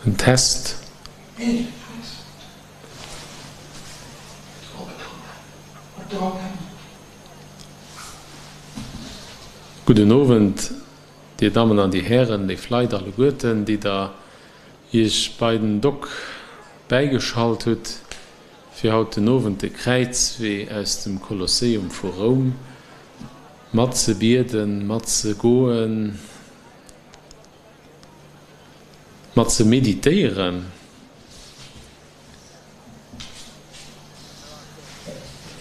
En Test. Gudden Owend, Dir Dammen an Dir Hären, léif Leit alleguerten, déi Der Iech bei den Doc bäigeschalt hutt, fir haut den Owend de Kräizwee aus dem Kolosseum vu Roum matzebieden, matzegoen, mat ze meditéieren.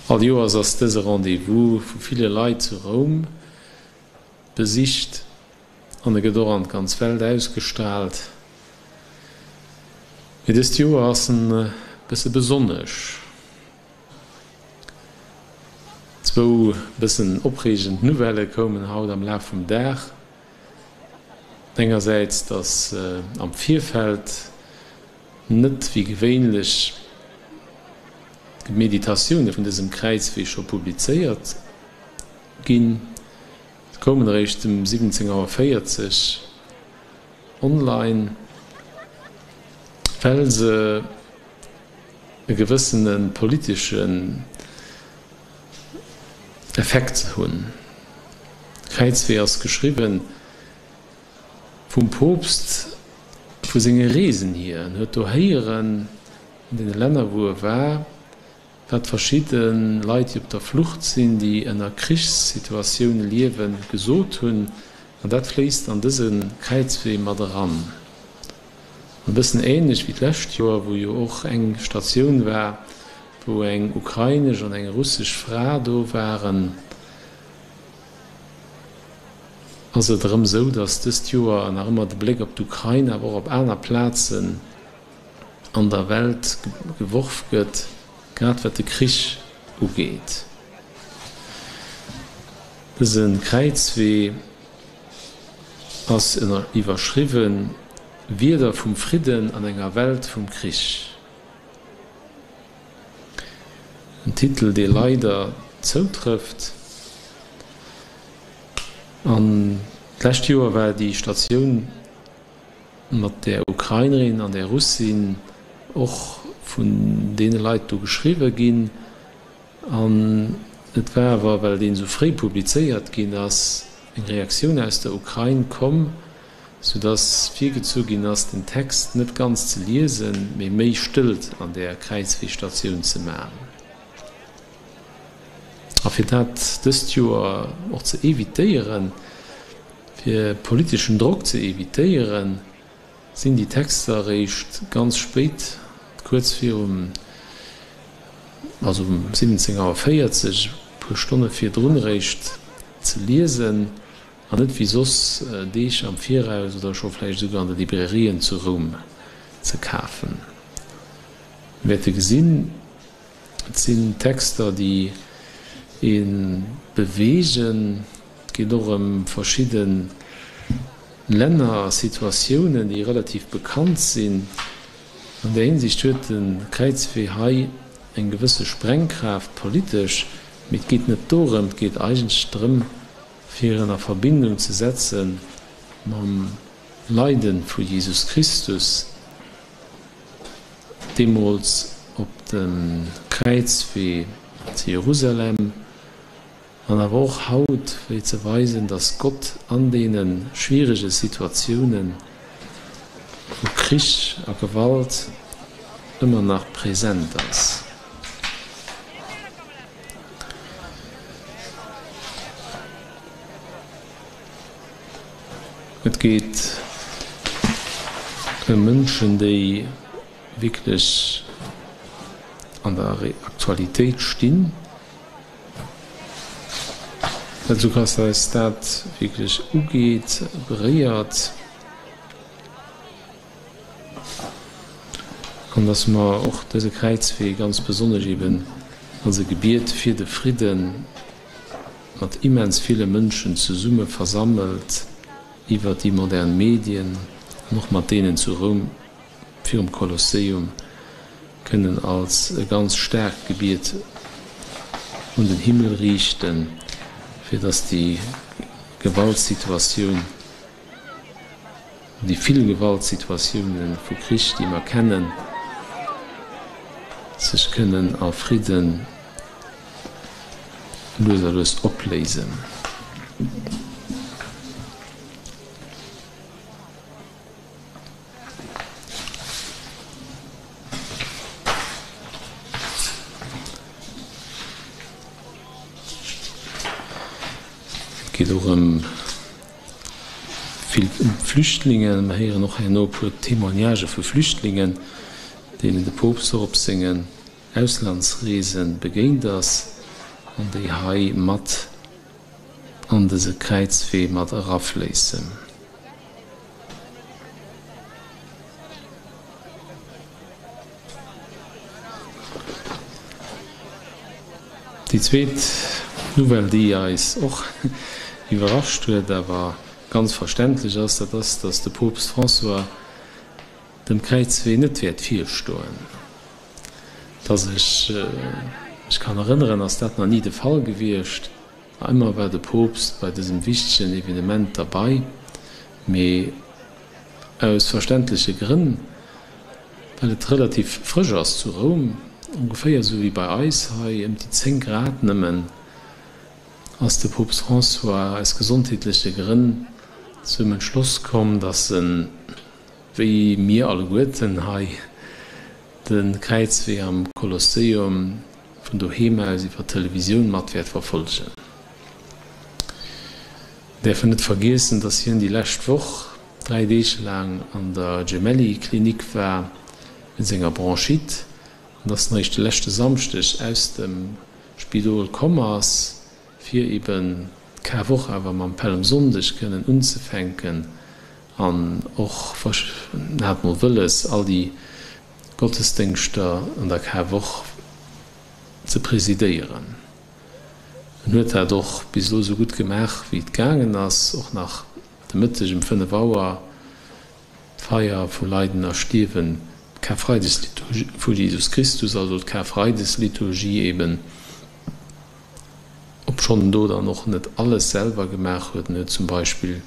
All Joers ass dëse Rendez-vous vu ville Leit zu Roum besicht an e gëtt och an d'ganz Welt ausgestraalt. Mee dëst Joer ass en e bësse besonnesch. Zwou bëssen opreegend Nouvellë koumen haut am Laf vum Dag. Engersäits, datt am Virfeld net wéi gewéinlech d'Meditatioune vun dësem Kräizwee scho publizéiert ginn. Se koumen eréischt um 17 Auer 40 online, well se e gewëssene politeschen Effekt hunn. Kräizwee ass geschriwwen vum Poopst vu senge Reesen hier. En huet do héieren, an deene Länner wou e war, wat verschidde Leit, déi op der Flucht sinn, déi ënner Krichssituatioune liewen, gesot hunn. An dat fléisst an dëse Kräizwee mat eran. E bëssen änlech wéi d'lescht Joer, wou jo och eng Statioun war, wou eng ukrainesch an eng russesch Fra do waren, ass et erëm esou, datt dëst Joer nach ëmmer de Bléck op d'Ukrain, awer och op aner Plazen an der Welt geworf gëtt, grad wat de Krich ugeet. Dëse Kräizwee ass iwwerschriwwen Wierder vum Fridden an enger Welt vum Krich. En Titel, dee leider zoutrëfft. An d'lescht Joer war déi Statioun mat där Ukrainerin an där Russin och vun deene Leit do geschriwwe ginn. An et war awer, well deen esou fréi publizéiert ginn ass, eng Reaktioun aus der Ukrain komm, soudass virgezu ginn ass, den Text net ganz ze liesen, mee méi Stëllt an där Kräizweestatioun ze man. A fir dat dëst Joer och ze evitéieren, fir politeschen Drock ze evitéieren, sinn déi Texter eréischt ganz spéit, kuerz virum, also um 17 Auer 40, e puer Stonne virdrun eréischt ze liesen an net wéi soss Deeg am Viraus oder scho vläicht esouguer an de Librairien zu Roum ze kafen. Mir wäerte gesinn, et sinn Texter, déi ee beweegen. Et geet och ëm verschidde Länner a Situatiounen, déi relativ bekannt sinn. An där Hinsicht huet de Kräizwee hei eng gewësse Sprengkraaft politesch, mee et geet net dorëm, et geet eigentlech drëm, fir en a Verbindung ze setze mam Leide vu Jesus Christus, deemools op dem Kräizwee zu Jerusalem. An awer och haut, wéi ze weisen, dass Gott an deene schwierege Situatioune vu Krich a Gewalt ëmmer nach present ass. Et geet ëm Mënschen, déi wierklech an der Aktualitéit stinn. Esou dass eis dat wierklech ugeet, beréiert. An dass mer och dëse Kräizwee ganz besonnesch eben als e Gebiet fir de Fridden mat immens ville Mënschen zesumme versammelt iwwert déi modern Medien an och mat deenen zu Roum virum Kolosseum kënnen als e ganz staarkt Gebiet un den Himmel riichten, fir dass déi Gewaltsituatioun, déi vill Gewaltsituatioune vu Krich, déi mer kennen, sech kënnen a Fridden lues a lues opléisen. Et geet och ëm vill Flüchtlingen. Mer héieren och herno e puer Témoignagë vu Flüchtlingen, deenen de Poopst och op sengen Auslandsreese begéint ass an déi hei mat an dëse Kräizwee mat erafléissen. Déi zweet Nouvelle, déi eis och iwwerrascht huet, awer ganz verständlech ass, dat ass, datt de Poopst François dem Kräizwee net wäert virstoen. Datt ech mech kann erënneren, ass dat nach ni de Fall gewiescht. Ëmmer war de Poopst bei dësem wichtegen Evenement derbei, mee aus verständleche Grënn, well et relativ frësch ass zu Roum, ongeféier esou wéi bei eis hei, ëm déi 10 Grad nëmmen, ass de Poopst François aus gesondheetleche Grënn zum Entschloss komm, datt en, wéi mir alleguerten hei, de Kräizwee am Kolosseum vun doheem aus iwwer d'Televisioun mat wäert verfollegen. Mir däerfen net vergiessen, dass hien déi lescht Woch 3 Deeg laang an der Gemelli-Klinik war wéinst enger Bronchite an dass en eréischt de leschte Samschdeg aus dem Spidol komm ass, fir eben d'Karwoch awer mam Pällemsonndeg kënnen unzefänken an och, en hat mol wëlles, all déi Gottesdéngschter an der Karwoch ze presidéieren. En huet dat och bis elo esou gutt gemaach, wéi et gaangen ass, och nach de Mëtteg um 5 Auer d'Feier vu Leiden a Stierwen, d'Karfreidesliturgie vu Jesus Christus, also d'Karfreidesliturgie eben, obschonn en do dann och net alles selwer gemaach huet. En huet zum Beispill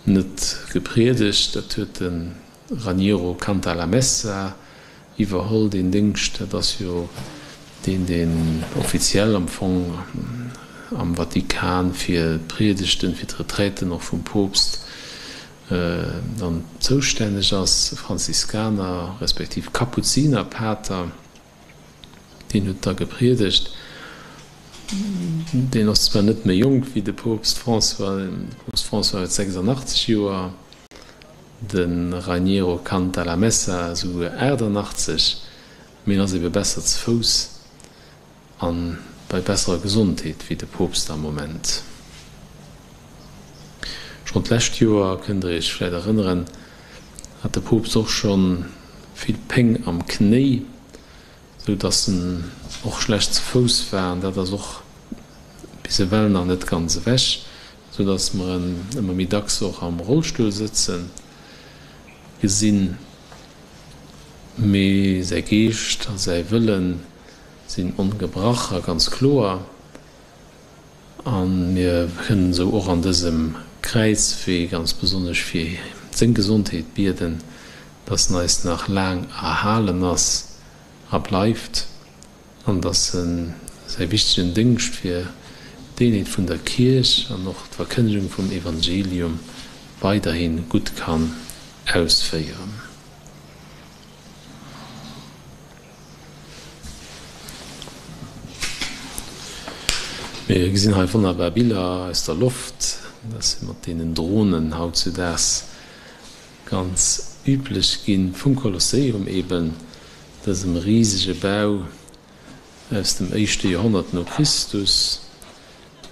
net gepriedegt, dat huet de Raniero Cantalamessa iwwerholl, deen Déngscht. Dat ass jo deen, deen offiziell am Fong am Vatikan fir d'Priedegten, fir d'Retraiten och vum Poopst dann zoustänneg ass, Franziskaner respektiv Kapuzinerpater. Deen huet da gepriedegt. Deen ass zwar net méi jonk wéi de Poopst François, de Poopst François huet 86 Joer, de Raniero Cantalamessa esouguer 88, mee en ass ebe besser ze Fouss a bei besserer Gesondheet wéi de Poopst am Moment. Schonn d'lescht Joer, kënnt der iech vläit erënneren, hat de Poopst och scho vill Péng am Knéi, sou dass en och schlecht ze Fouss war an dat ass och bis ewell nach net ganz ewech, sou dass mer en ëmmer méi dacks och am Rollstull sëtze gesinn. Mee säi Geescht a säi Wëlle sinn ongebrach a ganz kloer. A mir kënnen esou och an dësem Kräizwee ganz besonnesch fir seng Gesondheet bieden, dass en eis nach laang erhalen ass a bleift an dass en säi wichtegen Déngscht fir d'Eenheet vun der Kierch an och d'Verkënnegung vum Evangelium weiderhi gutt kann ausféieren. Mir gesinn hei wonnerbar Biller aus der Loft. Dat ass jo mat deenen Dronen hautzudaags ganz üblech ginn, vum Kolosseum eben, dësem risege Bau aus dem éischte Joerhonnert no Christus,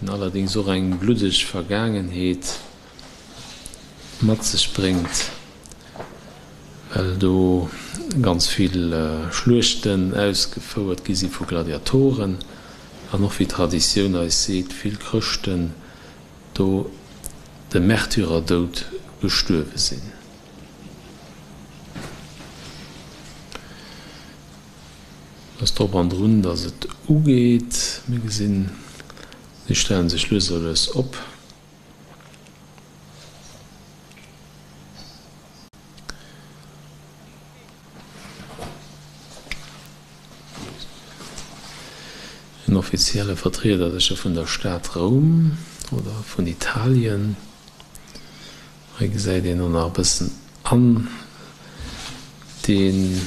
deen allerdéngs och eng bluddeg Vergaangenheet mat sech bréngt. Well do ganz vill Schluechten ausgefouert gi si vu Gladiatoren an och, wéi d'Traditioun eis seet, vill Chrëschten do de Märtyrerdoud gestuerwe sinn. Et ass drop an drun, datt et ugeet. Mir gesinn, si stellen sech lues a lues op. En offizielle Vertrieder sécher vun der Stad Roum oder vun Italien. Hei gesäit een och nach e bëssen an dee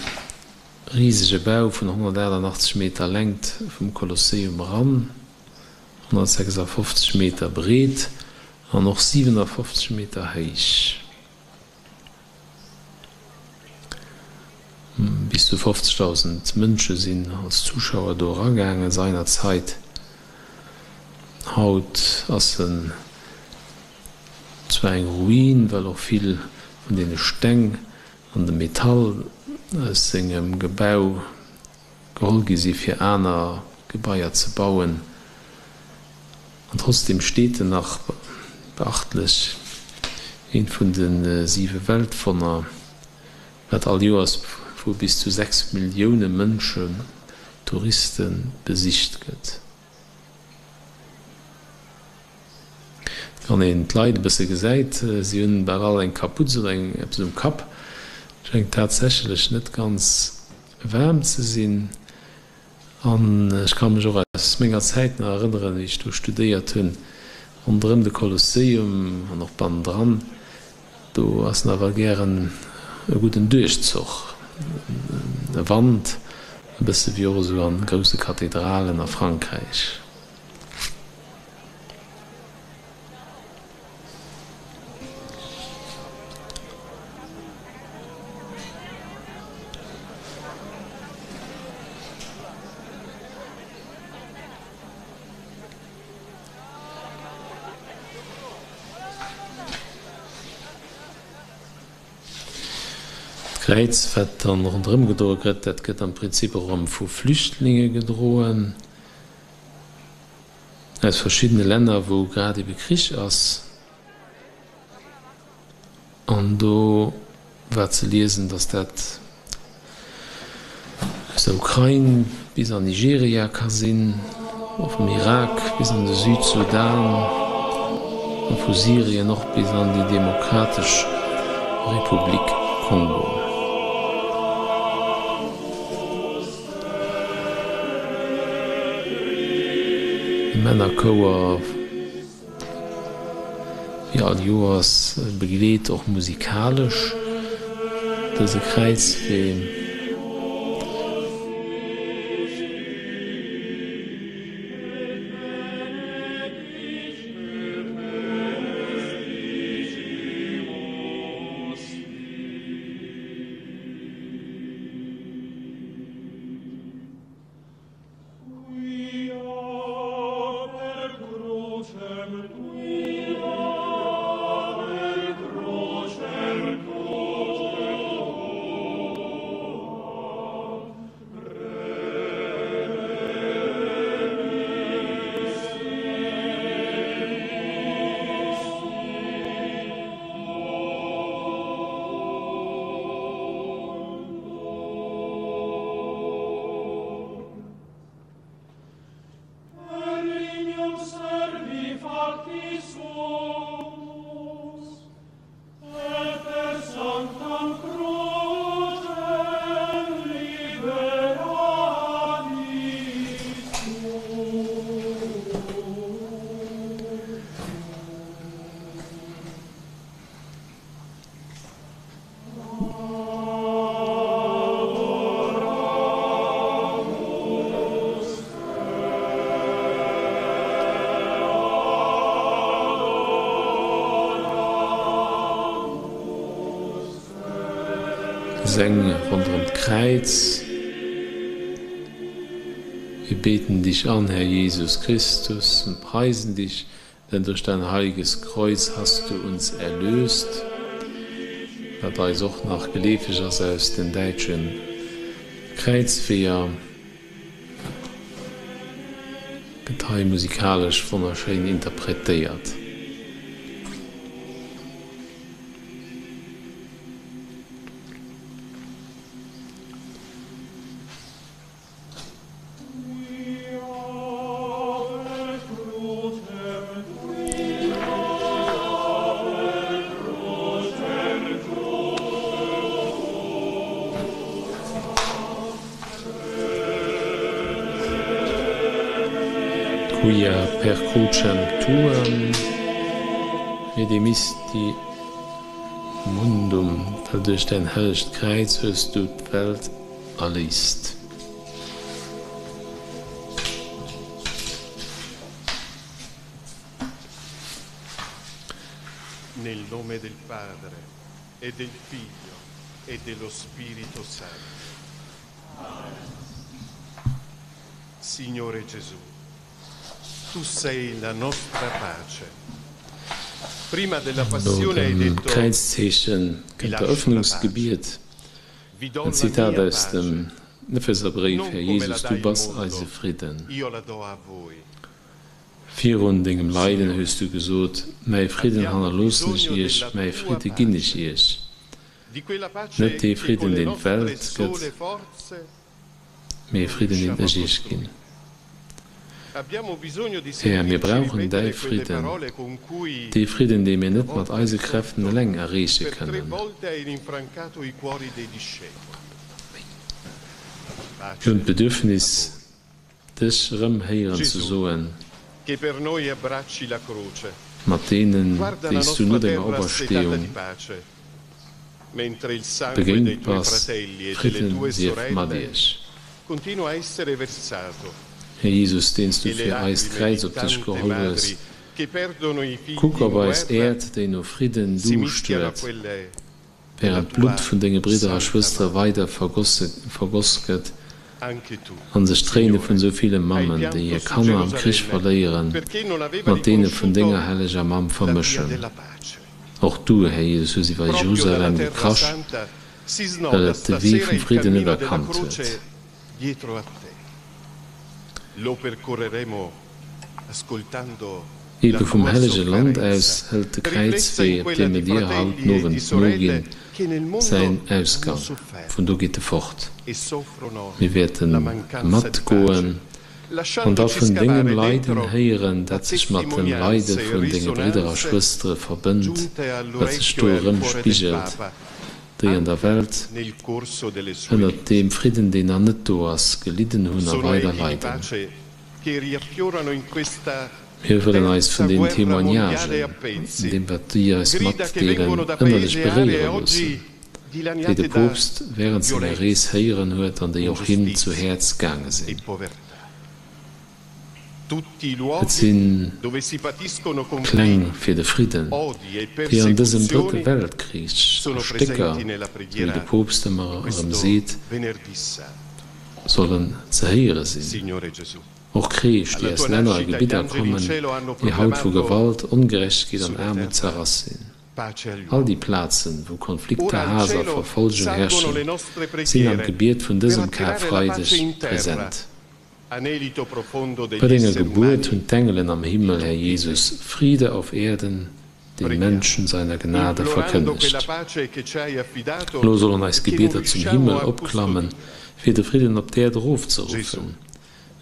risege Bau vun 188 Meter Längt vum Kolosseum eran. 156 Meter breet an och 57 Meter héich. Bis zu 50.000 Mënsche sinn als Zuschauer do eragaangen seinerzeit. Haut ass en zwar eng Ruin, well och vill vun deene Steng an dem Metall aus sengem Gebau geholl gi si fir aner Gebaier ze bauen, an trotzdem steet en nach beachtlech, eent vun de siwe Weltwonner, wat all Joers vu bis zu 6 Millioune Mënschen, Touristen, besicht gëtt. Wann een d'Leit e bësse gesäit, si hunn bal all eng Kaputz oder eng eppes um Kapp, schéngt tatsächlech net ganz waarm ze sinn. An ech ka mech och aus menger Zäit nach erënneren, wéi ech do studéiert hunn, ronderëm de Kolosseum an och bannendran, do ass nawell gären e gudden Duerchzoch, e Wand, e bësse wéi och esou a grousse Kathedralen a Frankräich. D'Kräiz, wat dann ronderëm gedroe gëtt, dat gëtt am Prinzip erëm vu Flüchtlinge gedroen. Aus verschiddene Länner, wou grad ebe Krich ass. An do war ze liesen, datt dat aus der Ukrain bis an Nigeria ka sinn, och vum Irak bis an de Südsudan a vu Syrien och bis an déi Demokratesch Republik Kongo. De Männerchouer, wéi all Joers, begleet och musikalesch dëse Kräizwee. Gesäng ronderëm d'Kräiz. Wir beten dich an, Herr Jesus Christus, und preisen dich, Denn durch dein heiliges Kreuz hast du uns erlöst. wat eis och nach geleefeg ass aus den däitsche Kräizweeër, gëtt hei musikalesch wonnerschéin interpretéiert. Quia per crucem tuam redemisti mundum, well duerch däin hellegt Kräiz hues du d'Welt erléist. Nel nome del Padre e del Figlio e dello Spirito Santo. Signore Gesù, tu sei la nostra pace. Prima della No passione hai dem detto, Kräizzeeche Vi kënnt lascio la pace, d'Erëffnungsgebiet, vi do en la Zitat mia aus pace, dem Epheserbréif, non Här come la Jesus, dà du il bass mondo, eise Fridden. io la do a voi. Virun dengem Leiden Signore, hues du gesot, Mäi Fridden abbiamo hannerloossen ech bisogno iech, della mäi tua Fridde ginn ech pace, iech. di quella Net pace dee che con Fridden, le deen nostre d'Welt gëtt, sole forze mee e non Fridden, deen riusciamo a ech iech ginn. costruire. Abbiamo bisogno di Här, mir sentirci brauchen däi ripetere quelle Fridden, parole con cui dee Fridden, dee mir la net mat volta eise Kräften sotto eleng erreeche per tre kënnen. volte hai rinfrancato i cuori dei discepoli. Mir hunn Pace a d'Bedürfnis, voi. dech erëm héieren ze Gesù, soen, che per noi abbracci la croce, mat deenen, guarda déi la s du no nostra denger terra assetata Opersteeung di pace, mentre il sangue dei begéint tuoi bass, fratelli e delle Fridden tue sief mat sorelle iech. continua a essere versato Här Jesus, deen s du e le fir eis lacrime d'Kräiz di op dech tante geholl hues, madri che perdono i kuck figli op in eis guerra Äerd, déi no Fridden si Duuscht mischiano a huet, quelle della wärend d'Blutt tua vun denge Bridder a santa Schwëstere mano. weider vergoss gëtt Anche tu, a sech d'Tréine vun Signore, esou ville hai Mammen, déi pianto hir su Kanner am Krich Gerusalemme verléieren, perché non aveva mat deene vun denger riconosciuto helleger Mamm la via vermëschen. della pace. Och du, Här Jesus, hues iwwer Proprio dalla Jerusalem terra gekrasch, santa si well snoda et de Wee stasera vum il Fridden net cammino della erkannt huet. croce dietro a te. Lo percorreremo ascoltando la Ebe vum tua Hellege Land sofferenza, aus hëlt de riflessa in Kräizwee, op quella deem di mir dir haut fratelli den e di Owend noginn, sorelle che nel mondo säin hanno Ausgang. Vun do sofferto geet e fort. e soffrono Mir wäerte la mancanza di pace, matgoen an da lasciandoci vun dengem scavare Leiden dentro héieren, la dat sech mat dem Leide testimonianza e vun denge Bridder a risonanze Schwëstere verbënnt, giunte wat sech all'orecchio do e al erëm cuore del spigelt, Papa, déi an der anche Welt nel corso delle sue ënnert deem visite. Fridden, deen nach net do ass, gelidden hunn a Sono weider echi di leiden. pace che riaffiorano in questa Mir wëllen eis terza vun den guerra mondiale Témoignagen, a an pezzi, deem wat déi eis grida che matdeelen, vengono da ënnerlech paesi e aree beréiere loossen, oggi déi de dilaniate da Poopst wärend senger Rees violenza, héieren huet an déi och him zu ingiustizia Häerz gaange e sinn. povertà. Tutti i Et luoghi si dove si patiscono Pläng conflitti, fir de Fridden, odi e déi an dësem Drëtte persecuzioni Weltkrich a sono Stécker, presenti nella sou wéi de preghiera Poopst di ëmmer erëm questo seet, Venerdì Santo. sollen ze héiere sinn. Signore Gesù, Och Kreesch, déi alla aus tua Länner a nascita gli Gebidder angeli in kommen, cielo hanno déi haut vu proclamato Gewalt, Ongerechtegkeet an sulla Aarmut terra zerrass sinn. pace agli All déi uomini. Plazen, wou Ora Konflikter, al Haass a cielo Verfolgung salgono le herrschen, nostre sinn am preghiere Gebiet vun per dësem attirare la pace Karfreideg in terra, present. anelito profondo Bei degli denger esseri Gebuert umani hunn d'Engelen am di Himmel, Här tutti i Jesus, tempi. Friede auf Erden den Preghiamo, Menschen seiner Gnade implorando quella verkënnegt. pace che ci hai affidato Elo sollen eis e che non Gebieter zum riusciamo Himmel a opklammen, custodire. fir de Fridden op d'Äerd Gesù, erofzeruffen,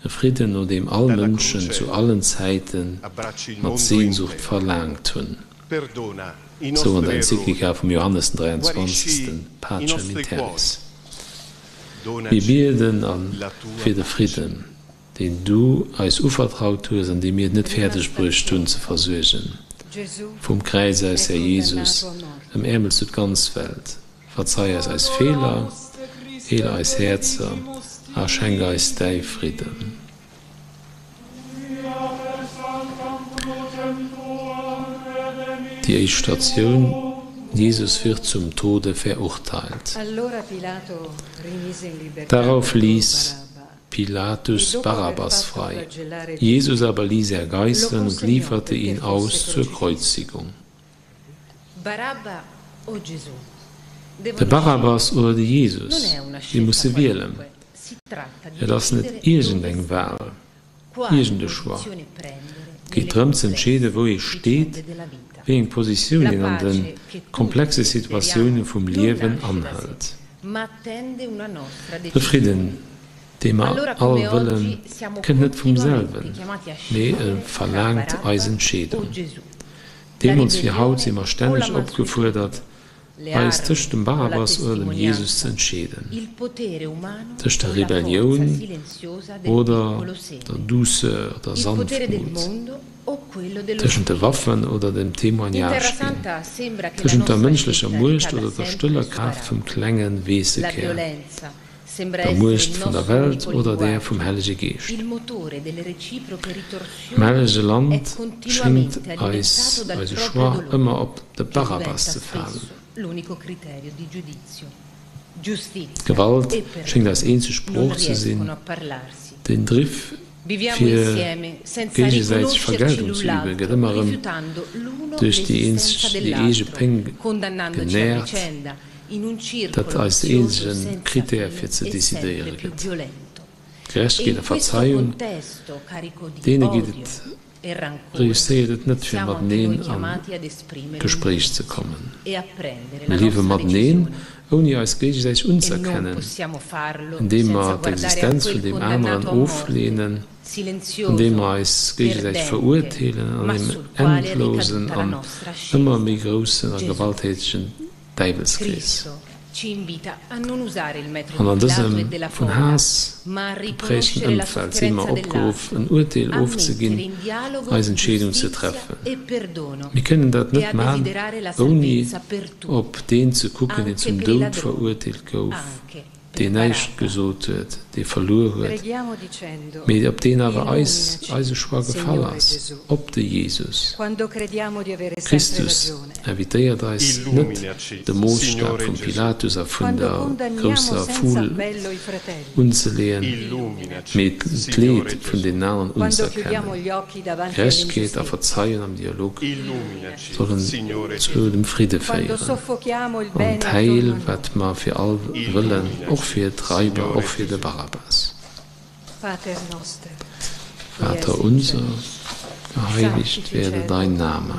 e Fridden, no deem all dalla Mënschen zu croce allen Zäite abbracci il mat mondo Sehnsucht intero. verlaangt hunn. Perdona i Sou an der nostri errori, Enzyklika vum Johannes den guarisci 23. i Pacem in nostri cuori, terris. Mir donaci bieden a la tua fir de pace. Fridden, deen du eis uvertraut hues an dee mir et net Prima fäerdeg bruecht hunn stazione. ze versuergen. Gesù Vum Kräiz aus, è Här Jesus, condannato a morte. ëmäermels du d'ganz Welt. Verzei eis eis Feeler, heel eis Häerzer a schenk eis däi Fridden. Déi éischt Statioun, Jesus wird zum Tode verurteilt. Allora Pilato rimise in libertà Darauf per loro ließ Barabba e Pilatus dopo aver Barabbas fatto frei. flagellare Gesù, Jesus aber ließ er lo geißeln und consegnò lieferte perché ihn fosse aus zur crocifisso. Kreuzigung. Barabba o Gesù? De Barabbas oder de Jesus, si musse wielen. Et ass net iergendeng Wal, iergend e Choix. Et geet drëm ze entscheeden, wou ee steet, wéi eng Positioun een an de komplexe Situatioune vum Liewen anhëlt. De Fridden, dee mer all wëllen, kënnt net vum selwen, mee e verlaangt eis Entscheedung. Deemools wéi haut si mer stänneg opgefuerdert, eis tëscht dem Barabbas oder dem Jesus ze entscheeden, tëscht der Rebellioun oder der Douceur, der Sanftmut, tëschent de Waffen oder dem Témoignage ginn, tëschent der mënschlecher Muecht oder der stëller Kraaft vum klenge Weessekär. Der Muecht vun der Welt oder där vum Hellege Geescht. Am Hellege Land schéngt eis eise Choix ëmmer op de Barabbas ze falen. D'Gewalt schéngt eis eenzeg Sprooch ze sinn, den Driff fir géigesäiteg Vergeltung ze üben, gëtt ëmmer erëm duerch déi eege Péng genährt. Dat eis de eenzege Critère fir ze decidéiere gëtt. Gerechtegkeet a Verzeiung, deene geet et, reusséiert et net fir mateneen an d'Gespréich ze kommen. Mir liewe mateneen, ouni eis géigesäiteg unzëerkennen, andeem mer d'Existenz vun deem aneren ofleenen, andeem mer eis géigesäiteg verurteelen an engem endlosen an ëmmer méi groussen a gewalttätegen Däiwelskrees. An an dësem vun Haass geprägten Ëmfeld si mer opgeruff, en Urteel ofzeginn, eis Entscheedung ze treffen. Mir kënnen dat net man, ouni op deen ze kucken, deen zum Doud verurteelt gouf, deen näischt gesot huet, dee verluer huet, mee op deen awer eis eise Choix gefall ass, op de Jesus. Christus invitéiert eis net, de Moosstap vum Pilatus a vun der grousser Foule unzeleeën, mee d'Leed vun deenen aneren unzëerkennen. Gerechtegkeet a Verzeiung am Dialog sollen zu dem Fridde féieren an d'Heil, wat mer fir all wëllen, och fir d'Raiber, och fir de Barabbas. Vater unser, geheiligt werde dein Name.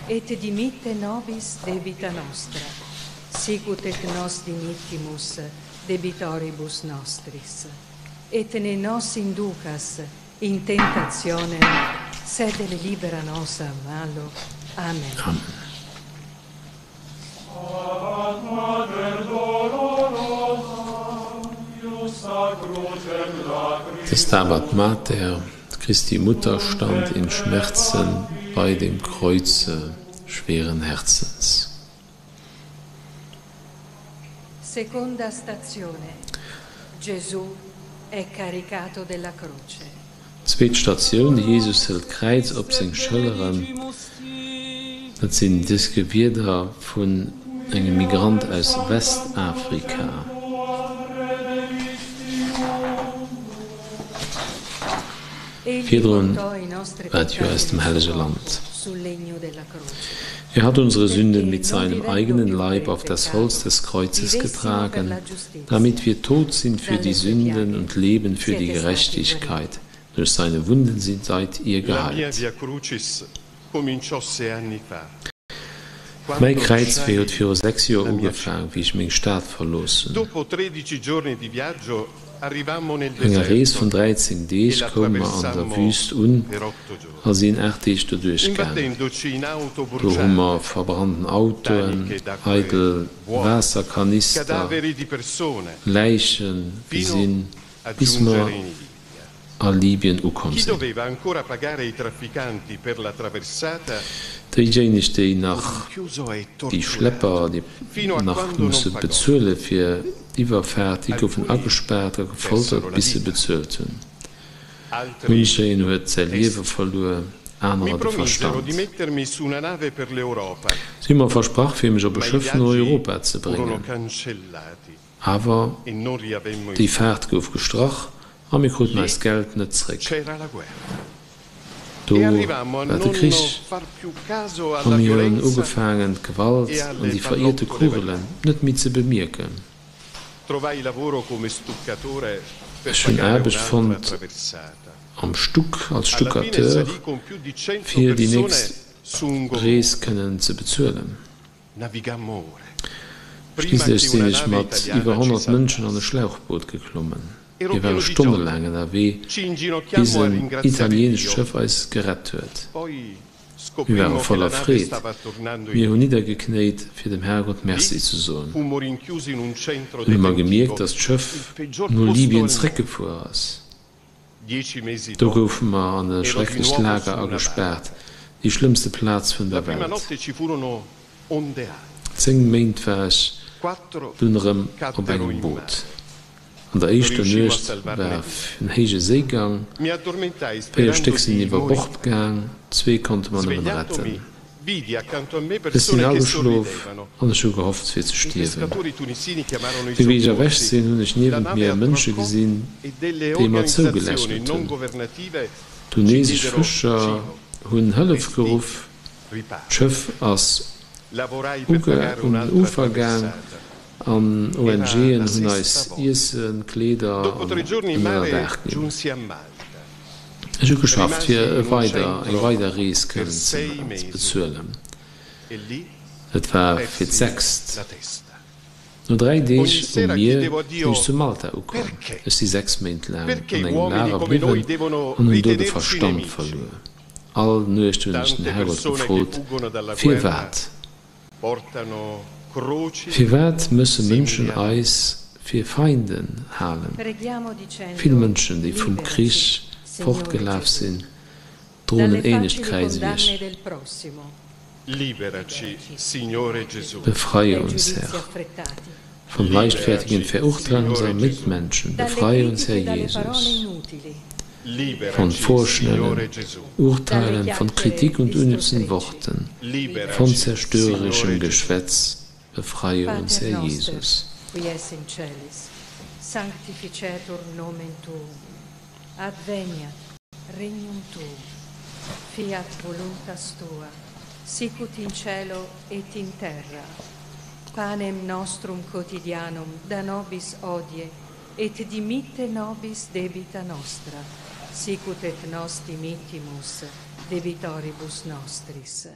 Et dimitte nobis debita nostra, sicut et nos dimittimus debitoribus nostris. Et ne nos inducas in tentationem, sed libera nos a malo. Amen. Amen. Stabat Mater, Christi Mutter stand in Schmerzen bei dem Kreuze schweren Herzens. Seconda stazione, Gesù è caricato della croce. Zweet Statioun, De Jesus hëlt d'Kräiz op seng Schëlleren. Dat sinn dës Wierder vun engem Migrant aus Westafrika. Virdrun war et jo aus dem Hellege Land. Er hat unsere Sünden mit seinem eigenen Leib auf das Holz des Kreuzes getragen, damit wir tot sind für die Sünden und leben für die Gerechtigkeit. Durch seine Wunden seid ihr geheilt. Mäi Kräizwee huet viru 6 Joer ugefaang, wéi ech meng Stad verlooss hunn. No enger Rees vun 13 Deeg koume mer an der Wüüst un a sinn 8 Deeg doduerch gaangen. Do hu mer verbrannten Autoen, eidel Waasserkanister, Läiche gesinn, bis mer a Libyen ukomm sinn. Déijéineg, déi nach, déi Schlepper, déi nach musse bezuele fir d'Iwwerfaart, déi goufen agespaart a gefoltert, bis se bezuelt hunn. Munch een huet säi Liewe verluer, anerer de Verstand. Si hu mer versprach, fir mech op e Schëff no Europa ze bréngen. Awer déi Faart gouf gestrach a mir kruten eist Geld net zréck. Do war de Krich a mir hunn ugefaangen d'Gewalt an déi verierte Kugelen net méi ze bemierken. Ech hunn Aarbecht fonnt am Stuck als Stuccateur fir déi nächst Rees kënnen ze bezuelen. Schliisslech sinn ech mat iwwer 100 Mënschen an e Schlauchboot geklommen. Mir ware stonnelaang ënnerwee, bis en italieenescht Schëff eis gerett huet. Mir ware voller Freed. Mir hunn niddergeknéit, fir dem Herrgott Merci ze soen. Dunn hu mer gemierkt, datt d'Schëff no Libyen zeréckgefuer ass. Do goufe mer an e schrecklecht Lager agespaart, déi schlëmmste Plaz vun der Welt. 10 Méint war ech dunn erëm op engem Boot. An der éischter Nuecht war en héije Séigang, 4 Stéck sinn iwwer Bord gaang, zwee konnte mer nëmmen retten. Ech sinn ageschlof an ech hu gehofft fir ze stierwen. Wéi ech erwächt sinn, hunn ech niewent mir Mënsche gesinn, déi mer zougelächelt hunn. Tunesesch Fëscher hunn Hëllef geruff, d'Schëff ass un den Ufer gaang an ONGen hunn eis Iessen, Kleeder an en Ënnerdaach ginn. Ech hu geschafft, fir e weider, eng weider Rees kënnen ze bezuelen. Et war fir d'sechst. No 3 Deeg um Mier sinn ech zu Malta ukomm. Ech si 6 Méint laang an engem Lager bliwwen an hunn do de Verstand verluer. All Nuecht hunn ech den Herrgott gefrot, Firwat? Firwat mësse Mënschen eis fir Feinden halen? Vill Mënschen, déi vum Krich fortgelaf sinn, droen en ähnlecht Kräiz ewéi ech. Befreie uns, Herr, vom leichtfertigen Verurteilen unserer Mitmenschen, befreie uns, Herr Jesus, von vorschnellen Urteilen, von Kritik und unnützen Worten, von zerstörerischem Geschwätz, befreie uns, Herr Jesus. Sanctificetur nomen tuum, adveniat regnum tuum, fiat voluntas tua, sicut in cielo et in terra. Panem nostrum quotidianum da nobis hodie, et dimitte nobis debita nostra, sicut et nos dimittimus debitoribus nostris.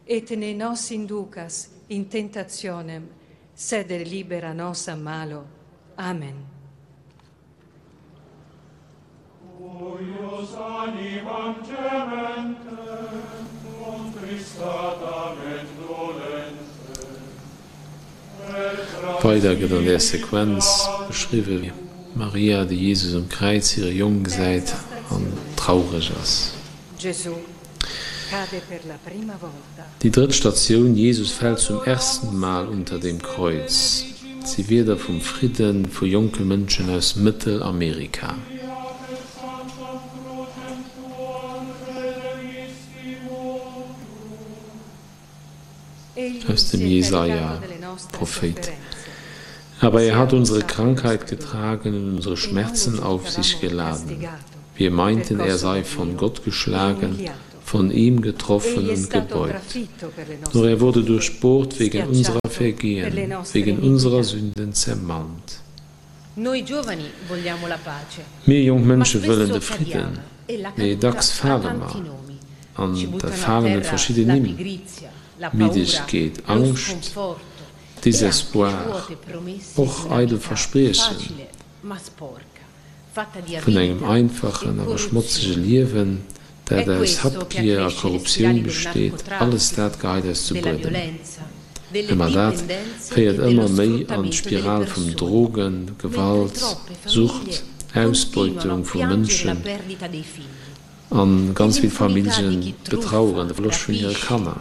Et ne nos inducas in tentationem, sed libera nos a malo. Amen. Cuius animam gementem, contristatam et dolentem, Weider gëtt an där Sequenz beschriwwe wéi Maria de Jesus um Kräiz hire Jong gesäit an traureg ass. Déi drëtt Statioun, Jesus fällt zum ersten Mal unter dem Kreuz, si Wierder vum Fridde vu jonke Mënschen aus Mëttelamerika. Aus dem Jesaja, Prophéit, Aber er hat unsere Krankheit getragen und unsere Schmerzen auf sich geladen. Wir meinten, er sei von Gott geschlagen, von ihm getroffen und gebeugt. Nur er wurde durchbohrt wegen unserer Vergehen, wegen unserer Sünden zermalmt. Mir jonk Mënsche wëllen de Fridden, mee dacks fale mer, an da falen et verschidden Nimm, Middegkeet, Angscht, Désespoir, och eidel Verspriechen vun engem einfachen, awer schmotzege Liewen, dat aus Habgier a Korruptioun besteet, alles dat geheit eis zu Buedem. Mä dat féiert ëmmer méi an d'Spiral vum Drogen, Gewalt, Sucht, Ausbeutung vu Mënschen an ganz vill Familljen betraueren de Verloscht vun hire Kanner.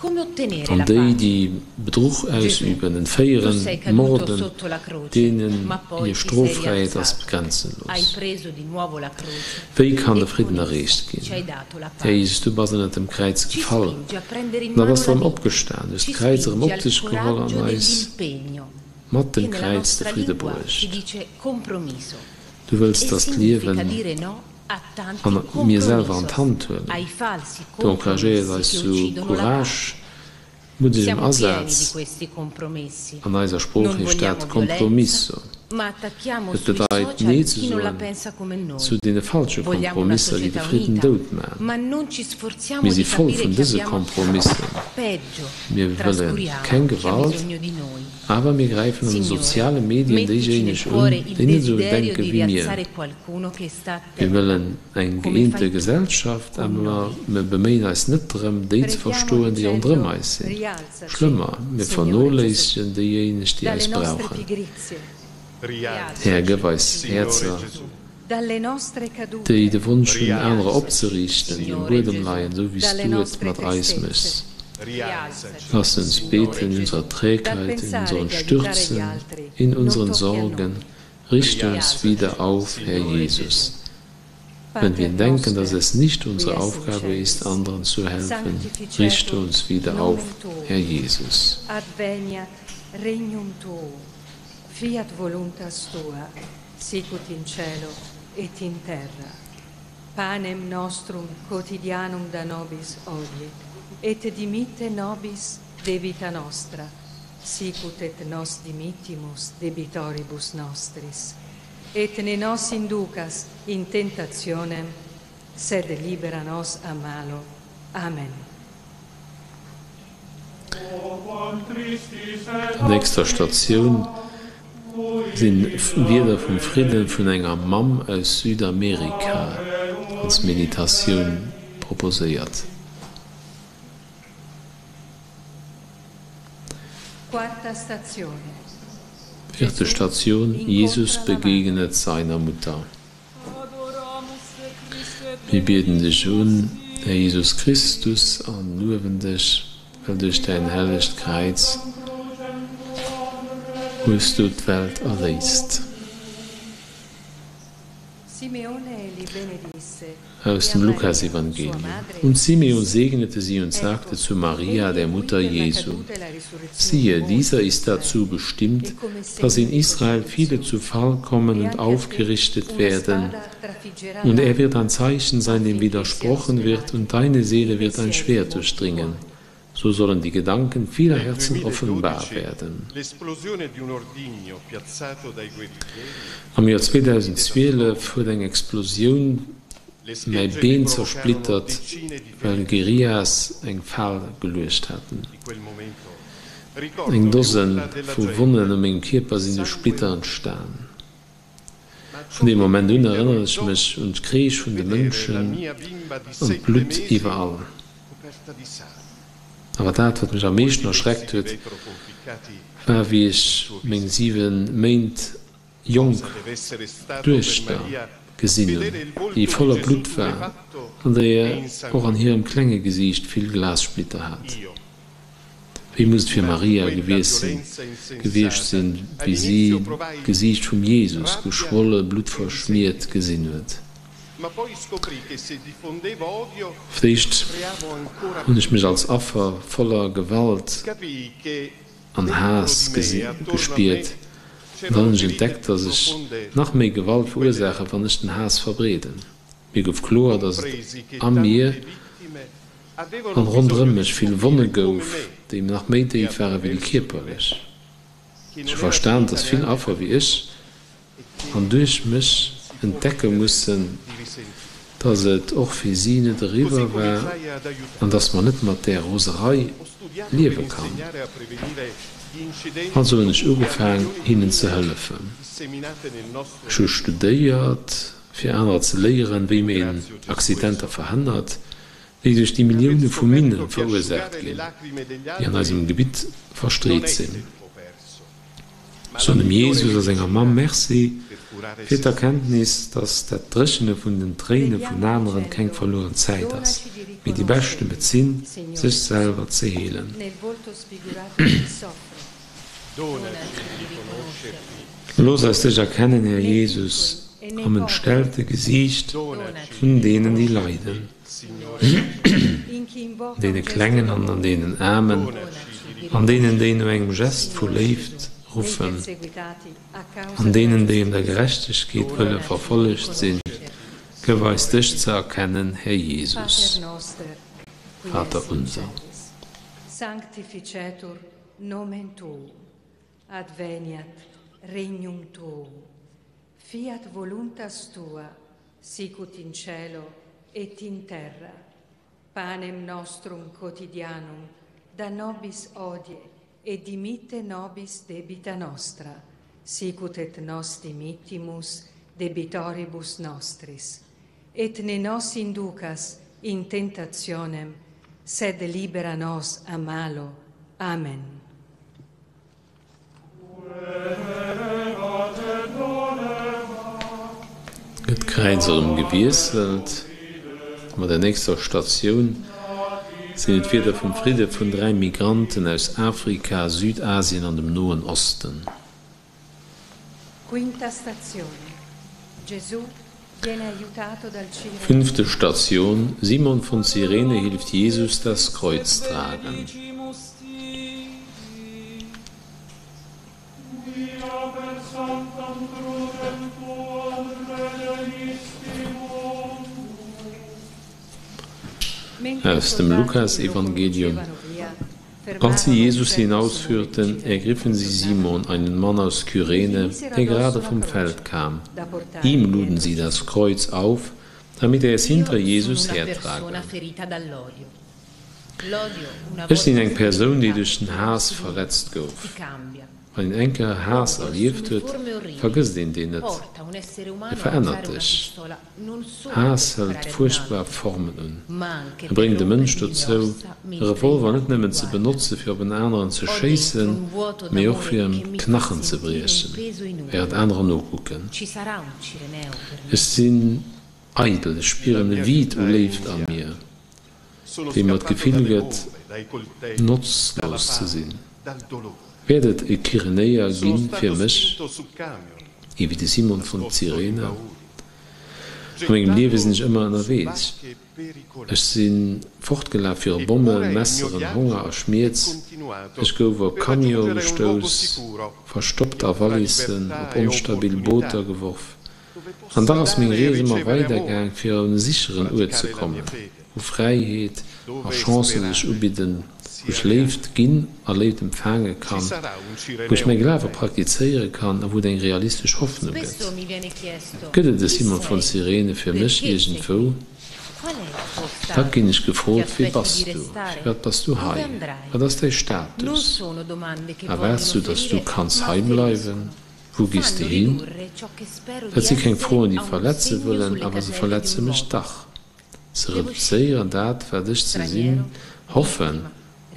An déi, déi Bedruch ausüben, entféieren, morden, deenen hir Stroffräiheet ass grenzenlos. Wéi kann de Fridden erreecht ginn? Här Jesus, du bass ënnert dem Kräiz gefall an da bass de erëm opgestan. Du hues d'Kräiz erëm op dech geholl an eis mat dem Kräiz de Fridde bruecht. Du wëlls, dass d'Liewen an mir selwer an d'Hand huelen. Du encouragéiers eis zu Courage, muttegem Asaz, an eiser Sprooch heescht dat Compromisso. Et bedeit Nee ze soen zu deene falsche Kompromisser, déi de Fridden dout maachen. Mir si voll vun dëse Kompromissen. Mir wëlle keng Gewalt. Awer mir gräifen an de soziale Medien déijéineg un, déi net esou denke wéi mir. Mir wëllen eng gëeente Gesellschaft, awer mir beméien eis net drëm, déi ze verstoen, déi ronderëm eis sinn. Schlëmmer, mir vernoléissegen déijéineg, déi eis brauchen. Här, gëff eis Häerzer, déi de Wonsch hunn, anerer opzeriichten, déi um Buedem leien, esou wéi s du et mat eis méchs. Lass uns beten in unserer Trägheit, in unseren Stürzen, in unseren Sorgen, richte uns wieder auf, Herr Jesus. Wenn wir denken, dass es nicht unsere Aufgabe ist, anderen zu helfen, richte uns wieder auf, Herr Jesus. Adveniat regnum tuum, fiat voluntas tua, sicut in cielo et in terra. Panem nostrum quotidianum da nobis hodie, et dimitte nobis debita nostra, sicut et nos dimittimus debitoribus nostris. Et ne nos inducas in tentationem, sed libera nos a malo. Amen. Der nächster Statioun sinn Wierder vum Fridden vun enger Mamm aus Südamerika als Meditatioun proposéiert. Vierte Statioun, Jesus begegnet seiner Mutter. Mir bieden dech un, Här Jesus Christus, an luewen dech, well duerch däin hellegt Kräiz hues du d'Welt erléist. Aus dem Lukasevangelium, Und Simeon segnete sie und sagte zu Maria, der Mutter Jesu, Siehe, dieser ist dazu bestimmt, dass in Israel viele zu Fall kommen und aufgerichtet werden. Und er wird ein Zeichen sein, dem widersprochen wird, und deine Seele wird ein Schwert durchdringen. So sollen die Gedanken vieler Herzen offenbar werden. Am Joer 2012 huet eng Explosioun mäi Been zersplittert, well Guerillas eng Fal geluecht haten. Eng Dose vu Wonnen u mengem Kierper sinn duerch Splitter entstan. Vun deem Moment un erënneren ech mech un d'Kreesch vun de Mënschen an d'Blutt iwwerall. Awer dat, wat mech am meeschten erschreckt huet, war wéi ech meng 7 Méint jonk Duechter gesinn hunn, déi voller Blutt war an déi och an hirem klenge Gesiicht vill Glassplitter hat. Wéi muss et fir Maria gewiescht sinn, gewiescht sinn, wéi si d'Gesiicht vum Jesus, geschwolle, bluttverschmiert gesinn huet? Fir d'éischt hunn ech mech als Affer voller Gewalt an Haass gespiert, an dann hunn ech entdeckt, dass ech nach méi Gewalt verursaachen, wann ech den Haass verbreeden. Mir gouf kloer, dass et a mir an ronderëm mech vill Wonne gouf, déi nach méi déif ware wéi déi kierperlech. Ech hu verstan, dass vill Affer wéi ech an duerch mech entdecke mussen, dass et och fir si net eriwwer war an dass mer net mat där Roserei liewe kann. Also hunn ech ugefaang, hinnen ze hëllefen. Ech hu studéiert, fir anerer ze léieren, wéi een Accidenter verhënnert, déi duerch déi Millioune vu Minne verursaacht ginn, déi an eisem Gebitt verstreet sinn. Soen dem Jesus a senger Mamm Merci fir d'Erkenntnis, dass dat Dréchene vun den Tréine vun aneren keng verlueren Zäit ass, Mee déi beschte Medezin, sech selwer ze heelen. Looss eis dech erkennen, Här Jesus, am entstellte Gesiicht vun deenen, déi leiden, an deene Klengen an an deenen Aarmen, an deenen, déi no engem Gest vu Léift ruffen, an deenen, déi ëm der Gerechtegkeet wëlle verfollegt sinn. Gëff eis dech ze erkennen, Här Jesus. Vater unser. Sanctificetur nomen tuum, adveniat regnum tuum, fiat voluntas tua, sicut in cielo et in terra. Panem nostrum quotidianum da nobis hodie, et dimitte nobis debita nostra, sicut et nos dimittimus debitoribus nostris. Et ne nos inducas in tentationem, sed libera nos a malo. Amen. Gëtt d'Kräiz erëm gewiesselt. Mat der nächster Statioun sinn et d'Wierder vum Fridde vun 3 Migranten aus Afrika, Südasien an dem Noen Osten. Quinta stazione, Gesù viene aiutato dal Cireneo. Fünfte Station, Simon von Cyrene hilft Jesus das Kreuz tragen. Aus dem Lukasevangelium Als sie Jesus hinausführten, ergriffen sie Simon, einen Mann aus Kyrene, der gerade vom Feld kam. Ihm luden sie das Kreuz auf, damit er es hinter Jesus hertrage. Ech sinn eng Persoun, déi duerch den Haass verletzt gouf. Wann een eng Kéier Haass erlieft huet, vergësst een deen net. E verännert dech. Haass hëlt fuerchtbar Formen un. E bréngt e Mënsch dozou, e Revolver net nëmmen ze benotze fir op en aneren ze schéissen, mee och fir em d'Knachen ze briechen, wärend anerer nokucken. Ech sinn eidel, ech spieren e Vide u Léift a mir. Dee mer d'Gefill gëtt, notzlos ze sinn. Wäert et e Kyrenéier gi fir mech, ee wéi de Simon vun Zyrene? A mengem Liewe sinn ech ëmmer ënnerwee. Ech si fortgelaf viru Bommen, Messeren, Honger a Schmierz. Ech gouf op Camione gestouss, verstoppt a Wallissen, op onstabil Booter geworf. An dach ass meng Rees ëmmer weider gaang fir un e sicheren Uert ze kommen, wou Fräiheet a Chancë sech ubidden, wou ech Léift ginn a Léift empfaange kann, wou ech mäi Glawe praktizéiere kann a wou et eng realistesch Hoffnung gëtt. Gëtt et e Simon von Cyrene fir mech iergendwou? Da ginn ech gefrot, Wie bass du? Firwat bass du hei? Wat ass däi Status? Erwaarts du, datt s du kanns hei bleiwen? Wou gees de hin? Dat si keng Froen, déi verletze wëllen, awer se verletze mech dach. Se reduzéieren dat, wat ech ze sinn hoffen,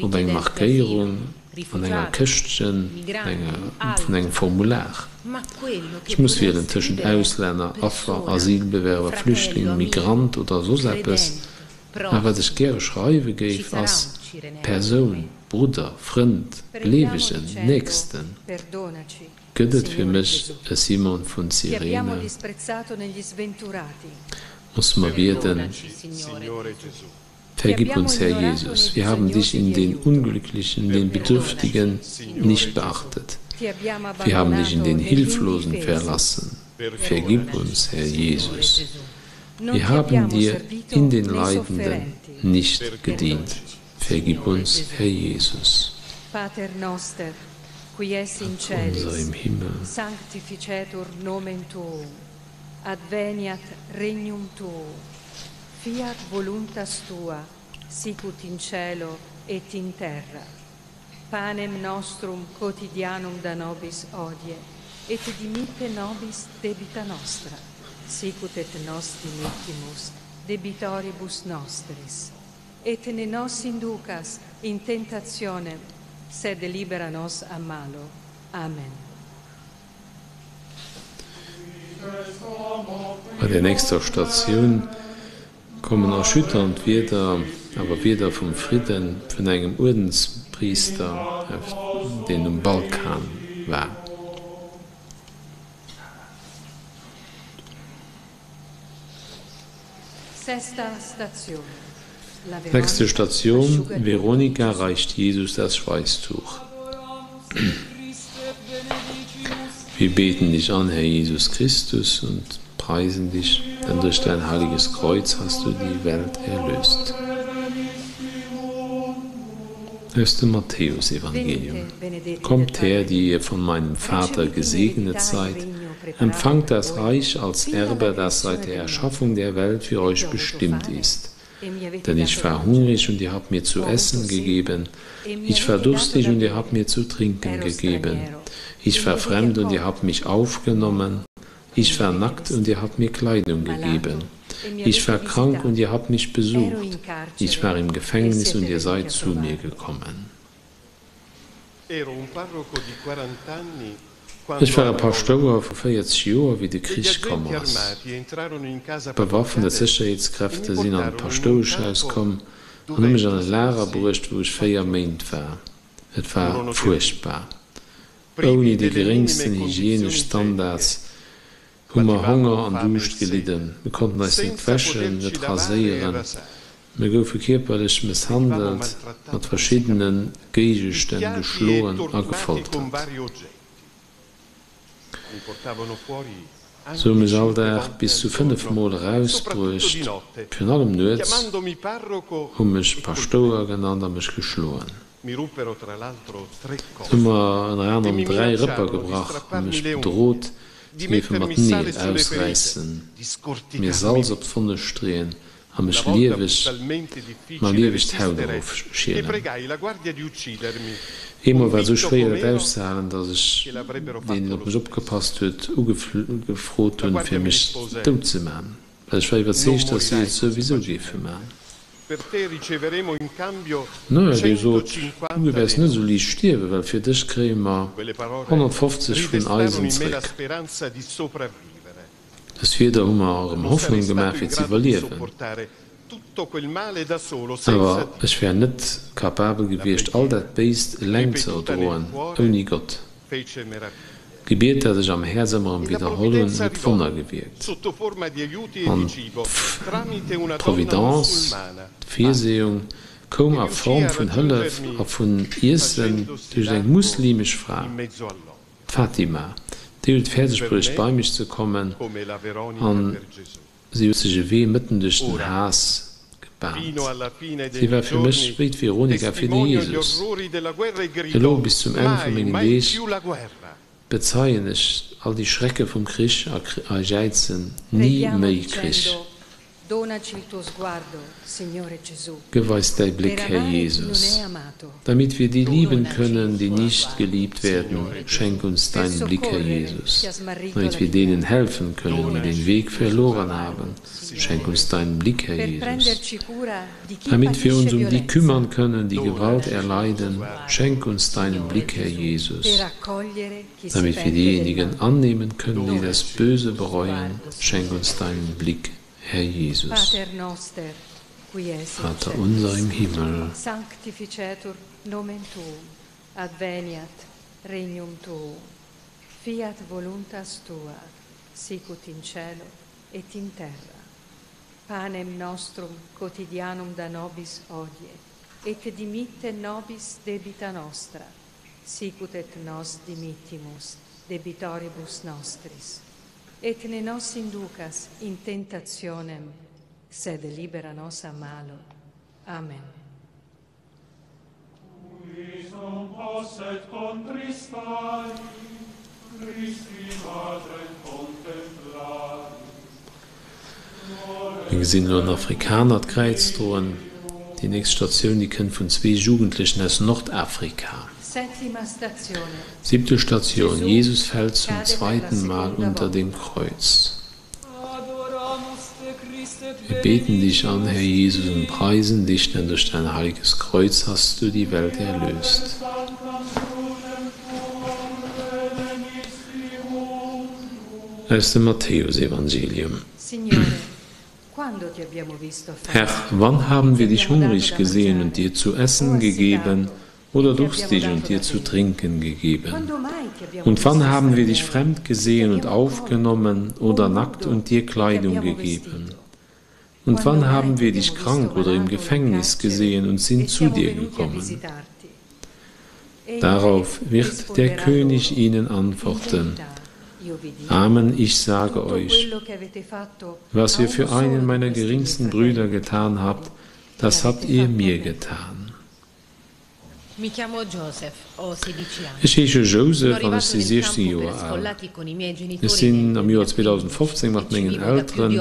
op eng Markéierung an enger Këschtchen vun engem Formular. Ech muss wielen tëschent Auslänner, Affer, Asylbewerber, Flüchtling, Migrant oder soss eppes. Mä wat ech gäre schreiwe géif, ass Persoun. Brudder, Frënd, Gleewegen, Nächsten, gëtt et fir mech e Simon vun Cyrene? Musse mer bieden, Vergib uns, Herr Jesus, wir haben dich in den Unglücklichen, den Bedürftigen nicht beachtet, wir haben dich in den Hilflosen verlassen, vergib uns, Herr Jesus, wir haben dir in den Leidenden nicht gedient. Vergib uns, Herr Jesus. Pater noster, qui es in Vater unser celis, im Himmel. sanctificetur nomen tuum, adveniat regnum tuum, fiat voluntas tua, sicut in cielo et in terra. Panem nostrum quotidianum da nobis hodie, et dimitte nobis debita nostra, sicut et nos dimittimus debitoribus nostris. Et ne nos inducas in tentationem, sed libera nos a malo. Amen. Bei der nächster Statioun. Kommen erschütternd Wierder, awer Wierder vum Fridden, vun engem Uerdenspriister, deen um Balkan war. Sechste Station, Veronika reicht Jesus das Schweißtuch. Wir beten dich an, Herr Jesus Christus, und preisen dich, denn durch dein heiliges Kreuz hast du die Welt erlöst. Aus dem Matthäusevangelium. Kommt her, die ihr von meinem Vater gesegnet seid, empfangt das Reich als Erbe, das seit der Erschaffung der Welt für euch bestimmt ist. Denn ich war hungrig und ihr habt mir zu essen gegeben, ich war durstig und ihr habt mir zu trinken gegeben, ich war fremd und ihr habt mich aufgenommen, ich war nackt und ihr habt mir Kleidung gegeben, ich war krank und ihr habt mich besucht, ich war im Gefängnis und ihr seid zu mir gekommen. Ech war e Paschtouer vu 40 Joer, wéi de Krich komm ass. Bewaffnet Sécherheetskräfte sinn an d'Paschtoueschhaus komm an hu mech an e Lager bruecht, wou ech 4 Méint war. Et war fuerchtbar. Ouni déi geréngsten hygienesch Standards hu mer Honger an Duuscht gelidden. Mir konnten eis net wäschen, net raséieren. Mir goufe kierperlech mësshandelt, mat verschiddene Géigestänn geschloen a gefoltert. Se hu mech all Dag bis zu 5 Mol erausbruecht, virun allem nuets, hu mech Paschtouer genannt a mech geschloen. Se hu mer ënner anerem 3 Rëpper gebrach a mech bedrot, se géife mer d'Neel ausräissen, mir Salz op d'Wonne streeën a mech lieweg, mer lieweg d'Haut erofschielen. Eemol war et esou schwéier dat auszehalen, datt ech deen, deen op mech opgepasst huet, ugefrot hunn, fir mech dout ze man, well ech war iwwerzeegt, datt si et souwisou géife man. Naja, dee sot, du wäers net esou liicht stierwen, well fir dech kréie mer 150 vun eisen zréck. Dës Wierder hu mer erëm Hoffnung gemaach fir ze iwwerliewen. Awer ech wär net kapabel gewiescht all dat Béist eleng ze erdroen, ouni Gott. D'Gebiet dat ech am Häerz ëmmer erëm widderholl hunn, huet Wonner gewierkt. An d'Providence, d'Virseeung, koum a Form vun Hëllef a vun Iessen duerch eng muslimesch Fra. D'Fatima, déi huet et fäerdeg bruecht bei mech ze kommen an si huet sech e Wee mëtten duerch den Haass gebaant. Si war fir mech wéi d'Veronika fir de Jesus. Elo, bis zum Enn vu mengen Deeg, bezeien ech all déi Schrecke vum Krich a jäizen, Ni méi Krich! Gëff eis däi Bléck, Här Jesus, damit wir die lieben können, die nicht geliebt werden. Schenk uns deinen Blick, Herr Jesus, damit wir denen helfen können, die den Weg verloren haben. Schenk uns deinen Blick, Herr Jesus, damit wir uns um die kümmern können, die Gewalt erleiden. Schenk uns deinen Blick, Herr Jesus, damit wir diejenigen annehmen können, die das Böse bereuen. Schenk uns deinen Blick, Herr Jesus. Pater noster, qui es in Vater celis, unser im Himmel. Sanctificetur nomen tuum, adveniat regnum tuum, fiat voluntas tua, sicut in cielo et in terra. Panem nostrum quotidianum da nobis hodie, et dimitte nobis debita nostra, sicut et nos dimittimus debitoribus nostris. Et ne nos inducas in tentationem, sed libera nos a malo. Amen. Mir gesinn elo en Afrikaner d'Kräiz droen. Déi nächst Statioun, déi kënnt vun zwee Jugendlechen aus Nordafrika. Siebte Station, Jesus fällt zum zweiten Mal unter dem Kreuz. Wir beten dich an, Herr Jesus, und preisen dich, denn durch dein heiliges Kreuz hast du die Welt erlöst. Aus dem Matthäusevangelium. Herr, wann haben wir dich hungrig gesehen und dir zu essen gegeben oder durstig und dir zu trinken gegeben? Und wann haben wir dich fremd gesehen und aufgenommen oder nackt und dir Kleidung gegeben? Und wann haben wir dich krank oder im Gefängnis gesehen und sind zu dir gekommen? Darauf wird der König ihnen antworten: Amen, ich sage euch, was ihr für einen meiner geringsten Brüder getan habt, das habt ihr mir getan. Ech heesche Joseph an ech si 16 Joer al. Ech sinn am Joer 2015 mat mengen Elteren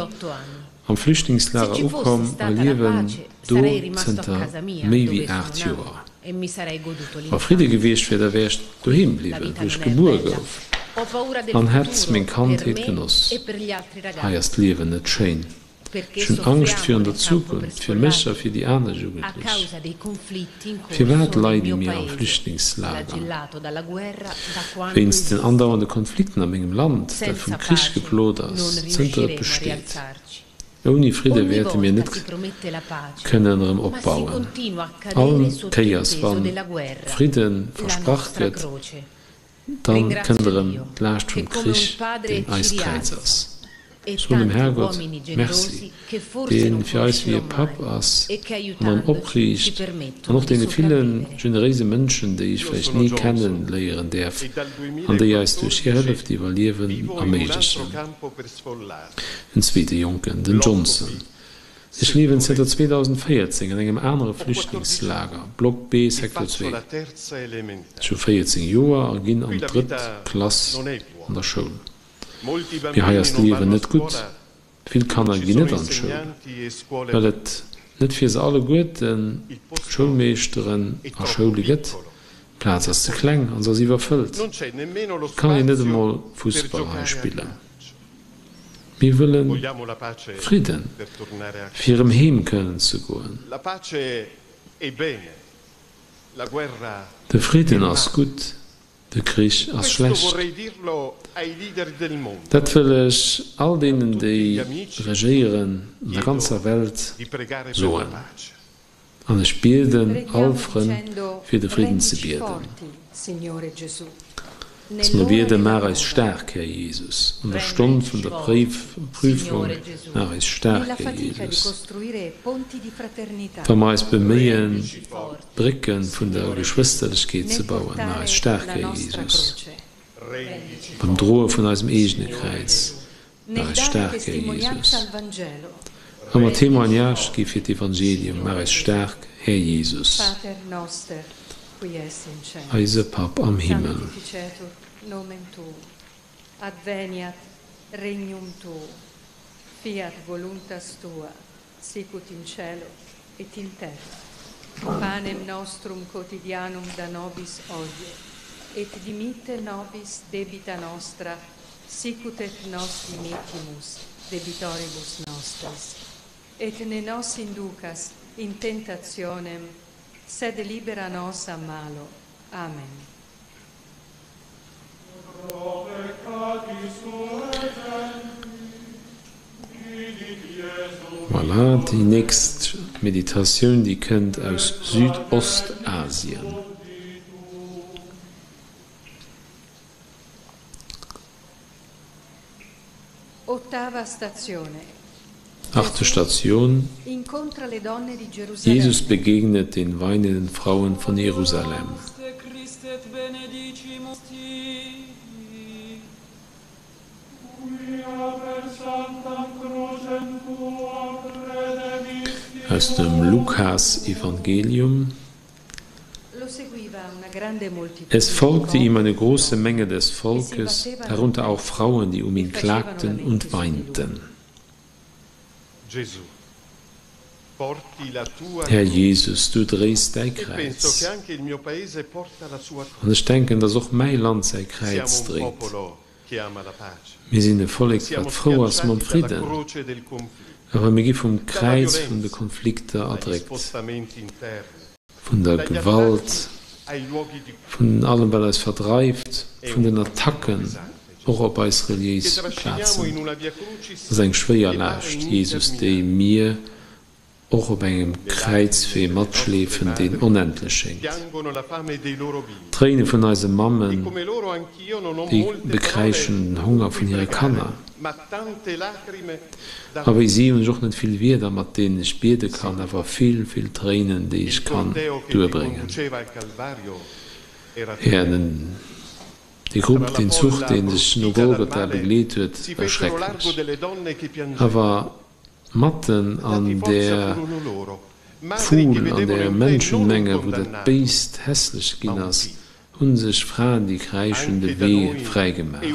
am Flüchtlingslager ukomm a liewen do zënter méi wéi 8 Joer. Wa Fridde gewiescht wier, da wär ech doheem bliwwen, wou ech gebuer gouf an hätt meng Kandheet genoss. Hei ass d'Liewen net schéin. Ech hunn Angscht virun der Zukunft, fir mech a fir déi aner Jugendlech. Firwat leide mir am Flüchtlingslager? Wéinst den andauernde Konflikten a mengem Land, dat vum Krich geplot ass, zënter et besteet. Ouni Fridde wäerte mir net kënnen erëm opbauen. All Kéiers wa Fridde versprach gëtt, Dann kënnt erëm d'Laascht vum Krich, deen eist Kräiz ass. Soen dem Herrgott Merci, dee fir eis wéi e Papp ass an erëm opriicht, an och deene ville generéise Mënschen, déi ech vläicht ni kenne léieren däerf, an déi eis duerch hir Hëllef d'Iwwerliewen erméiglechen. En zweete Jonken, den Johnson. Ech liewen zënter 2014 an engem anere Flüchtlingslager, Block B, Sektor 2. Ech hu 14 Joer a ginn an d'drëtt Klass an der Schoul. Mee hei ass d'Liewen net gutt. Vill Kanner ginn net an d'Schoul, well et net fir se alleguerte Schoulmeeschteren a Schoule gëtt. D'Plaz ass ze kleng an se ass iwwerfëllt. Et kann een net emol Fussball hei spillen. Mir wëlle Fridden, fir erëm heem kënnen ze goen. De Fridden ass gutt, de Krich ass schlecht. Dat wëll ech all deenen, déi regéieren an der ganzer Welt, soen. An ech bieden all Frënn, fir de Fridden ze bieden. Dass mer bieden, Maach eis staark, Här Jesus, an der Stonn vun der Prüfung, maach eis staark, Här Jesus. Wa mer eis beméien, Brécke vun der Geschwësterlechkeet ze bauen, maach eis staark, Här Jesus. Beim Droe vun eisem eegene Kräiz, Maach eis staark, Här Jesus. Wa mer Témoignage gi fir d'Evangelium, maach eis staark, Här Jesus. Eise Papp am Himmel. Sicut et nos dimittimus debitoribus nostris, et ne nos inducas in tentationem, sed libera nos a malo. Amen. Voilà, déi nächst Meditatioun, déi kënnt aus Südostasien. Achte Station, Jesus begegnet den weinenden Frauen von Jerusalem. Aus dem Lukasevangelium. Es folgte ihm eine große Menge des Volkes, darunter auch Frauen, die um ihn klagten und weinten. Här Jesus, du dréis däi Kräiz. An ech denken, dass och mäi Land säi Kräiz dréit. Mir sinn e Vollek, wat frou ass mam Fridden, awer mir gi vum Kräiz vun de Konflikter erdréckt, vun der Gewalt, vun allem, wat eis verdreift, vun den Attacken. Och op eis reliéis Plazen. Et ass eng schwéier Laascht, Jesus, déi mir och op engem Kräizwee matschleefen, deen onendlech schéngt. D'Tréine vun eise Mammen, déi bekräischen den Honger vun hire Kanner. A wéi si hunn ech och net vill Wierder, mat deenen ech biede kann, awer vill, vill Tréinen, déi ech kann duerbréngen. Här, den. Dee Grupp, deen Zuch, deen dech no Golgotha begleet huet, war schrecklech. Awer matten an där Foule, an där Mënschenmenge, wou dat Béist hässlech ginn ass, hu sech Fraen, déi kräischen, de Wee fräi gemaach.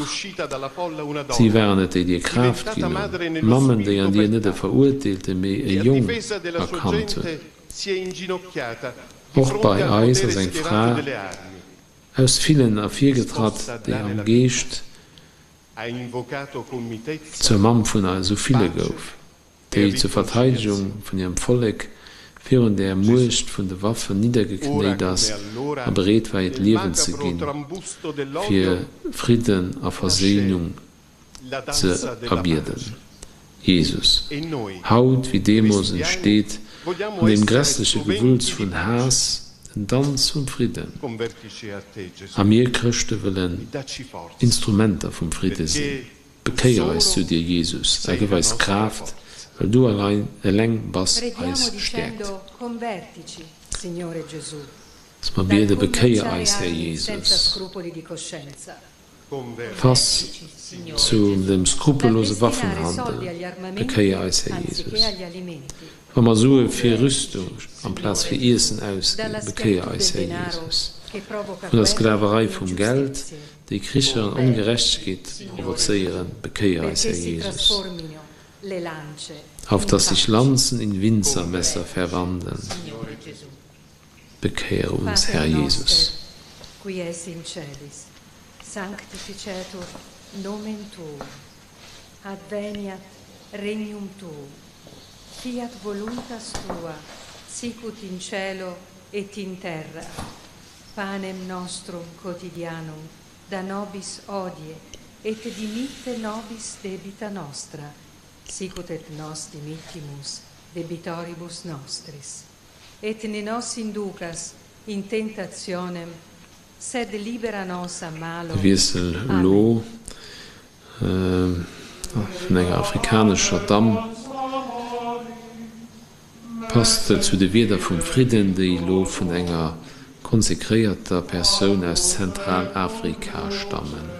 Si waren et, déi dir Kraaft ginn hunn, Mammen, déi an dir net e Verurteelte, mee e Jong erkannt hunn. Och bei eis ass eng Fra. Aus villen ervirgetratt, déi am Geescht zur Mamm vun esou ville gouf, déi zur Verteidegung vun hirem Vollek virun der Muecht vun de Waffen niddergeknéit ass a bereet war hiert Liewen ze ginn, fir Fridden a Verséinung ze erbieden. Jesus, haut wéi deemools entsteet an deem grässleche Gewulls vun Haass den Danz vum Fridden. A mir Chrëschte wëllen Instrumenter vum Fridde sinn. Bekéier eis zu dir, Jesus, a gëff eis Kraaft, well du eleng bass eis Stäerkt. Dass mer biede, Bekéier eis, Här Jesus. Pass zu dem skrupellose Waffenhandel, bekéier eis, Här Jesus. Wa mer Sue fir Rüstung amplaz fir Iessen ausginn, bekéier eis, Här Jesus. Vun der Sklaverei vum Geld, déi Kricher an Ongerechtegkeet provozéieren, bekéier eis, Här Jesus. Auf dass sich Lanzen in Winzermesser verwandeln, Bekéiere uns, Här Jesus. Qui es in celis, sanctificetur nomen tuum, adveniat regnum tuum, fiat voluntas tua, sicut in cielo et in terra. Panem nostrum quotidianum da nobis hodie, et dimitte nobis debita nostra, sicut et nos dimittimus debitoribus nostris. Et ne nos inducas in tentationem, sed libera nos a malo. De Wiessel elo vun enger afrikanescher Damm passt zu de Wierder vum Fridden, déi elo vun enger konsekréierter Persoun aus Zentralafrika stammen.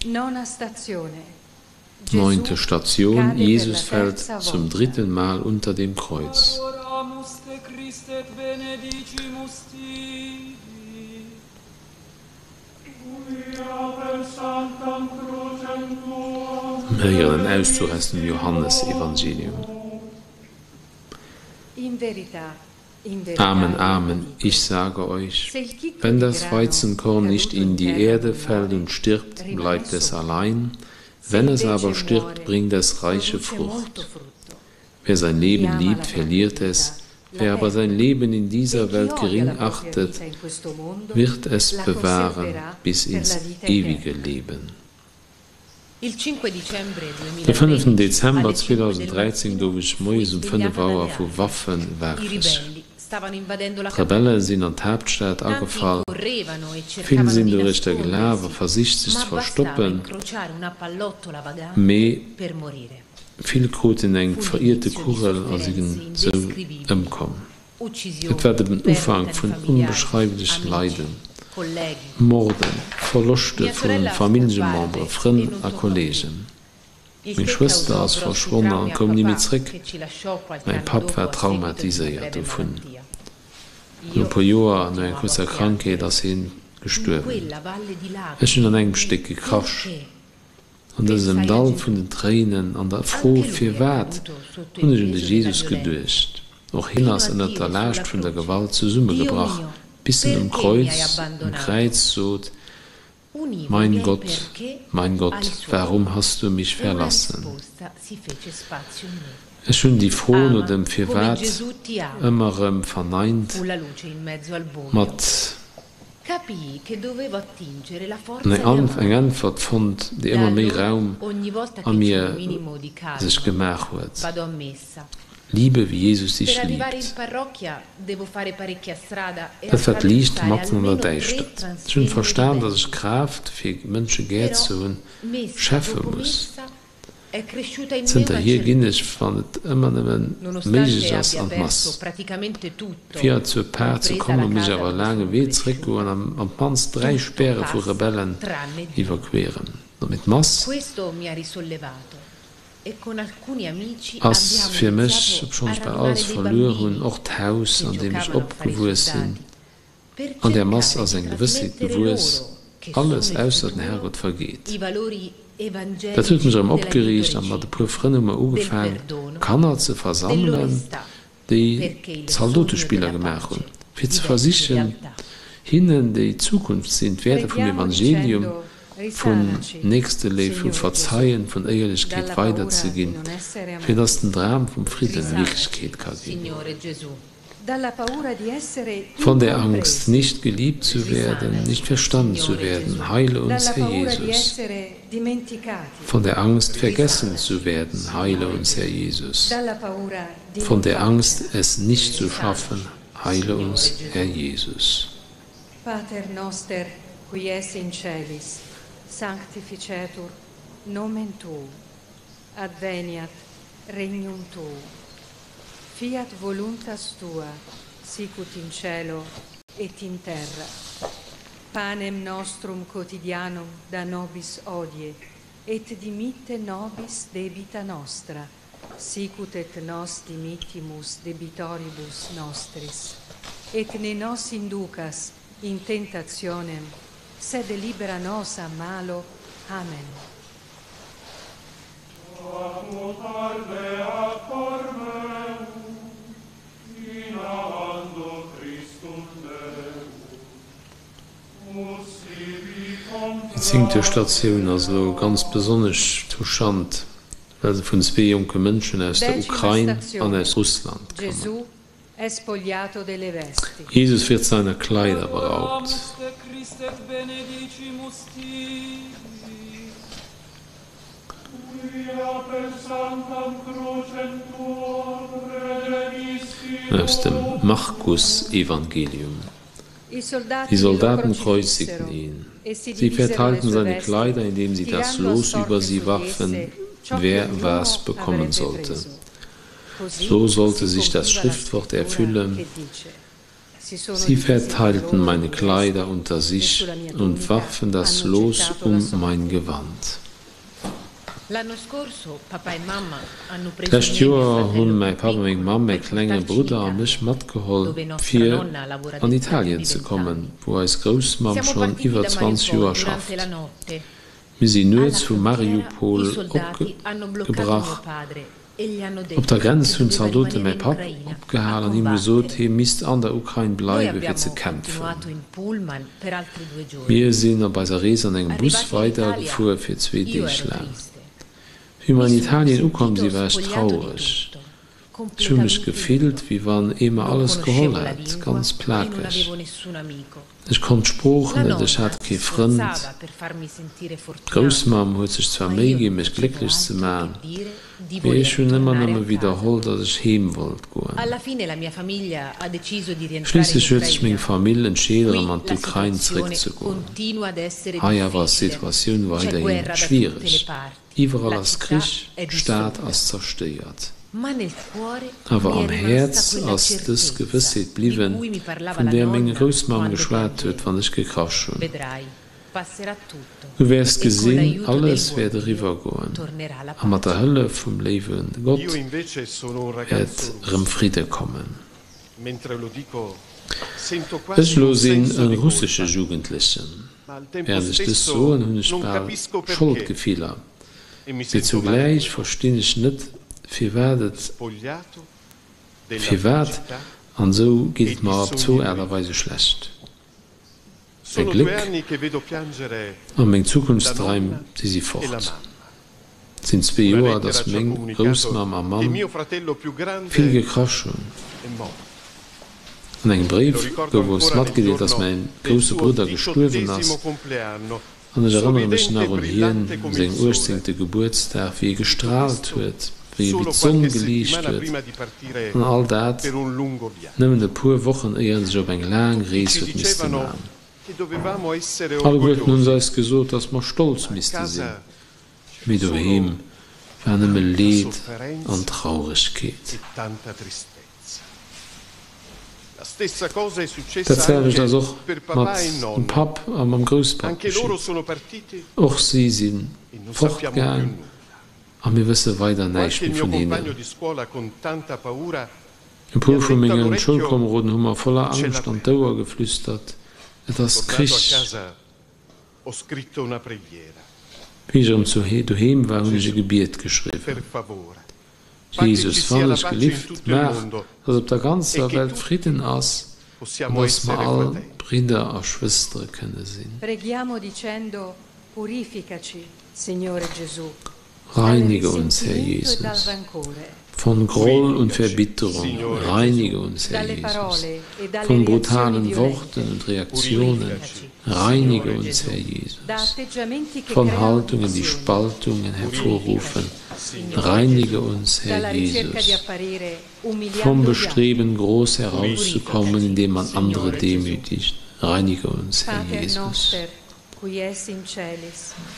Nona stazione, Neunte Station, Jesus fällt zum dritten Mal unter dem Kreuz. Mir héieren en Auszuch aus dem Johannesevangelium. Amen, Amen, ich sage euch, wenn das Weizenkorn nicht in die Erde fällt und stirbt, bleibt es allein, wenn es aber stirbt, bringt es reiche Frucht. Wer sein Leben liebt, verliert es, wer aber sein Leben in dieser Welt gering achtet, wird es bewahren bis ins ewige Leben. De fënneften Dezember 2013 gouf ech moies um 5 Auer vu Waffe wakereg. D'Rebelle sinn an d'Haaptstad agefall, vill sinn doruechter gelaf a versicht sech ze verstoppen, mee vill kruten eng verierte Kugel a sinn sou ëmkomm. Et war den Ufank vun onbeschreiwleche Leiden, Morden, Verloschte vu Familljemembere, Frënn a Kolleegen. Meng Schwëster ass verschwonn a koum ni méi zréck. Mäi Papp war traumatiséiert dovun. No e puer Joer, no enger kuerzer Krankheet, ass hie gestuerwen. Ech hunn an engem Stéck gekrasch. An dësem Dall vun den Tréinen an der Fro firwat, hunn ech un de Jesus geduecht. Och hien ass ënnert der Laascht vun der Gewalt zesummegebrach, bis en um Kreuz um Kräiz sot, Mein Gott, mein Gott, warum hast du mich verlassen? Ech hunn déi Fro no dem Firwat ëmmer erëm verneint, mat. Capii che dovevo attingere la forza Eng di amare. Äntwert fonnt, déi Da ëmmer méi allora Raum ogni volta a che c'è mir un minimo di sech calma gemaach huet. vado a messa. Liebe, wie Jesus Per dich arrivare in liebt. parrocchia devo fare parecchia strada e Dat war d'Liicht attraversare matzen an der almeno tre Däischtert. Ech hunn transenne verstan, datt ech ribelli. Kraaft, fir Mënsche gär Però ze hunn, messa schäffe dopo muss. messa è cresciuta in me una Zënterhier ginn ech, certezza. wann et ëmmer nëmme méiglech Nonostante ass, abbia an d'Mass. perso praticamente tutto, Fir zur Par ze compresa la kommen, muss ech casa awer e dove laange sono Wee cresciuta, zeréckgoen an op d'mannst 3 tutto Späre vu passa Rebellen tranne Dio. iwwerqueren. Mee d'Mass Questo mi ha risollevato e con alcuni amici ass abbiamo fir mech, iniziato obschonn a ech bal radunare alles dei verluer hunn, bambini och d'Haus, che an deem ech giocavano a fare i opgewuess sinn. soldati per An där Mass cercare ass di eng Gewëssheet trasmettere gewuess, loro, che Alles sono il ausser den futuro, Herrgott vergeet. i valori Dat huet mech evangelici erëm dell'aiuto opgeriicht a mat e puer reciproco, Frënn hu mer del ugefaang, perdono, Kanner ze versammelen, dell'onestà, déi perché il sogno Zaldotespiller della gemaach hunn, pace fir ze diventi versichen, realtà. hinnen déi Zukunft sinn, d'Wäerter vum Preghiamo Evangelium, dicendo, vun Risanaci, Nächsteléift, vu Signore Gesù, Verzeien, vun Éierlechkeet dalla paura di weiderzeginn, non essere fir amati. dass den Dram vum Fridden Risanaci, Wierklechkeet ka ginn. Signore Gesù. Dalla paura di essere Von der Angst, incompresi. nicht geliebt zu werden, nicht Risanaci, verstanden zu Signore werden, Gesù. heile uns, Dalla Herr paura di Jesus. essere dimenticati. Von der Angst, vergessen zu Risanaci, werden, heile Signore uns, Herr Gesù. Jesus. Dalla paura di Von non der Angst, farcela. es nicht zu schaffen, Risanaci, heile Signore uns, Herr Gesù. Jesus. Pater noster, qui es in celis, sanctificetur nomen tuum. Adveniat regnum tuum. Fiat voluntas tua, sicut in cielo et in terra. Panem nostrum quotidianum da nobis odie, et dimitte nobis debita nostra, sicut et nos dimittimus debitoribus nostris. Et ne nos inducas in tentationem, sed libera nos a malo. Amen. Déi zéngte Statioun ass elo ganz besonnesch touchant, well se vun zwee jonke Mënschen aus der Decima Ukrain an stazione. aus Russland kommen. Gesù è spogliato delle vesti. Jesus wird seiner Kleider beraubt. Adoramus te Christe et benedicimus tibi. Quia per sanctam crucem tuam redemisti Aus dem Markusevangelium. I Die soldati lo Soldaten crocifissero kreuzigten ihn. e si Sie divisero le verteilten sue seine vesti, Kleider, indem sie das tirando a Los über sorte sie su di warfen, esse ciò che wer was ognuno bekommen avrebbe sollte. preso. Così So sollte si sich das compiva la Schriftwort scrittura erfüllen. che dice: Si sono Sie divisi le verteilten loro meine vesti Kleider unter e sich sulla mia und tunica warfen das hanno Los gettato la um sorte. mein Gewand. L'anno scorso papà e mamma hanno preso D'lescht me e mio Joer hunn fratello mäi più Papp a meng piccolo Mamm, mäi per klenge portarci in Brudder a Italia, mech matgeholl, dove nostra fir nonna lavora an da più Italien di ze kommen, vent'anni. wou eis Groussmamm Siamo schonn partiti iwwer da 20 Mariupol Joer durante schafft. la notte. Mir sinn Alla nuets vu frontiera i Mariupol soldati hanno bloccato mio opgebrach. padre e gli hanno Op der detto Grenz che hunn doveva d'Zaldote rimanere mäi in Papp Ucraina a opgehal an him gesot, combattere. hie misst an der Ukrain Noi bleiwe fir ze abbiamo kämpfen. continuato in pullman per altri due Mir giorni. sinn op eiser Rees an engem Bus Arrivati in weider Italia, gefuer fir zwee io Deeg ero laang. triste. Wéi mer Mi an sono Italien ukomm sentito si war ech spogliato di traureg. tutto, Ech hu mech completamente gefillt, nudo. wéi wann ee mer Non alles geholl conoscevo la hätt, lingua ganz e non plakeg. avevo nessun amico. Ech konnt d'Sprooch La net, ech nonna hat si kee Frënd. sforzava per farmi sentire fortunata, D'Groussmamm huet sech zwar ma Méi io ginn, non mech facevo glécklech ze altro man, che dire di mee voler ech hunn ëmmer tornare nëmme a casa. widderholl, datt ech heem wollt goen. Alla fine la mia famiglia ha deciso di rientrare in Schliisslech huet sech meng Ucraina. Famill entscheet, erëm Qui an la d'Ukrain situazione zeréckzegoen. continua ad essere Hei awer ass difficile. d'Situatioun C'è weiderhi guerra da tutte le schwiereg. parti. Iwwerall La ass città Krich, è d'Stad distrutta. ass zerstéiert. Ma nel cuore Awer mi è am rimasta Häerz quella ass dës certezza Gewëssheet di bliwwen, cui mi parlava vun la där meng nonna Groussmamm quando geschwat huet, piangevo. wann ech gekrasch hunn. Vedrai, passerà tutto Du wäers e con gesinn, l'aiuto del alles buon wäert Dio eriwwer goen, tornerà la a mat der pace. Hëllef vum léiwe Io Gott invece sono un wäert ragazzo erëm russo. Fridde kommen. Mentre lo dico, sento Ech quasi elo un sinn senso e di russesche colpa, Jugendlechen. ma al tempo Wärend ech dës stesso soen, hunn ech non bal capisco perché Scholdgefiller, e mi mee sento male. zugläich verstinn ech net, firwat et, Spogliato della firwat, felicità an esou geet e et di mer op sogni zwou Aart a vinti. Weise schlecht. Mäi Sono due Gléck anni che vedo piangere a meng la Zukunftsdraim, nonna si si e la fort. mamma. Et sinn zwee Una Joer, lettera datt ci ha meng comunicato Groussmamm a che Mamm mio fratello più vill grande gekrasch hunn. è morto. An engem Bréif gouf ons matgedeelt, dass mäin grousse Brudder gestuerwen ass, an ech erënnere mech nach un hien u sengem uechtzéngte Gebuertsdag, wéi e gestraalt huet, wéi e wéi d'Sonn geliicht huet, an all dat nëmmen e puer Wochen éier en sech op eng laang Rees huet misste man. Alleguerten hunn se eis gesot, dass mer stolz misste sinn, mee doheem war nëmme Leed an Trauregkeet. Dat selwecht ass och mat dem Papp a mam Grousspapp geschitt. Och si si fortgaang a mir wësse weider näischt méi vun hinnen. E puer vu menge Schoulkomeroden hu mer voller Angscht an d'Ouer geflüstert, Et ass Krich! Wéi ech erëm doheem war, hunn ech e Gebiet geschriwwen. Jesus, wann ech gelift, maach, dass op der ganzer Welt Fridden ass an dass mer all Bridder a Schwëstere kënne sinn. Reinige uns, Herr Jesus, von Groll und Verbitterung, reinige uns, Herr Jesus, von brutalen Worten und Reaktionen, reinige uns, Herr Jesus, von Haltungen, die Spaltungen hervorrufen, Reinige uns, Herr Jesus, vom Bestreben, groß herauszukommen, indem man andere demütigt. Reinige uns, Herr Jesus.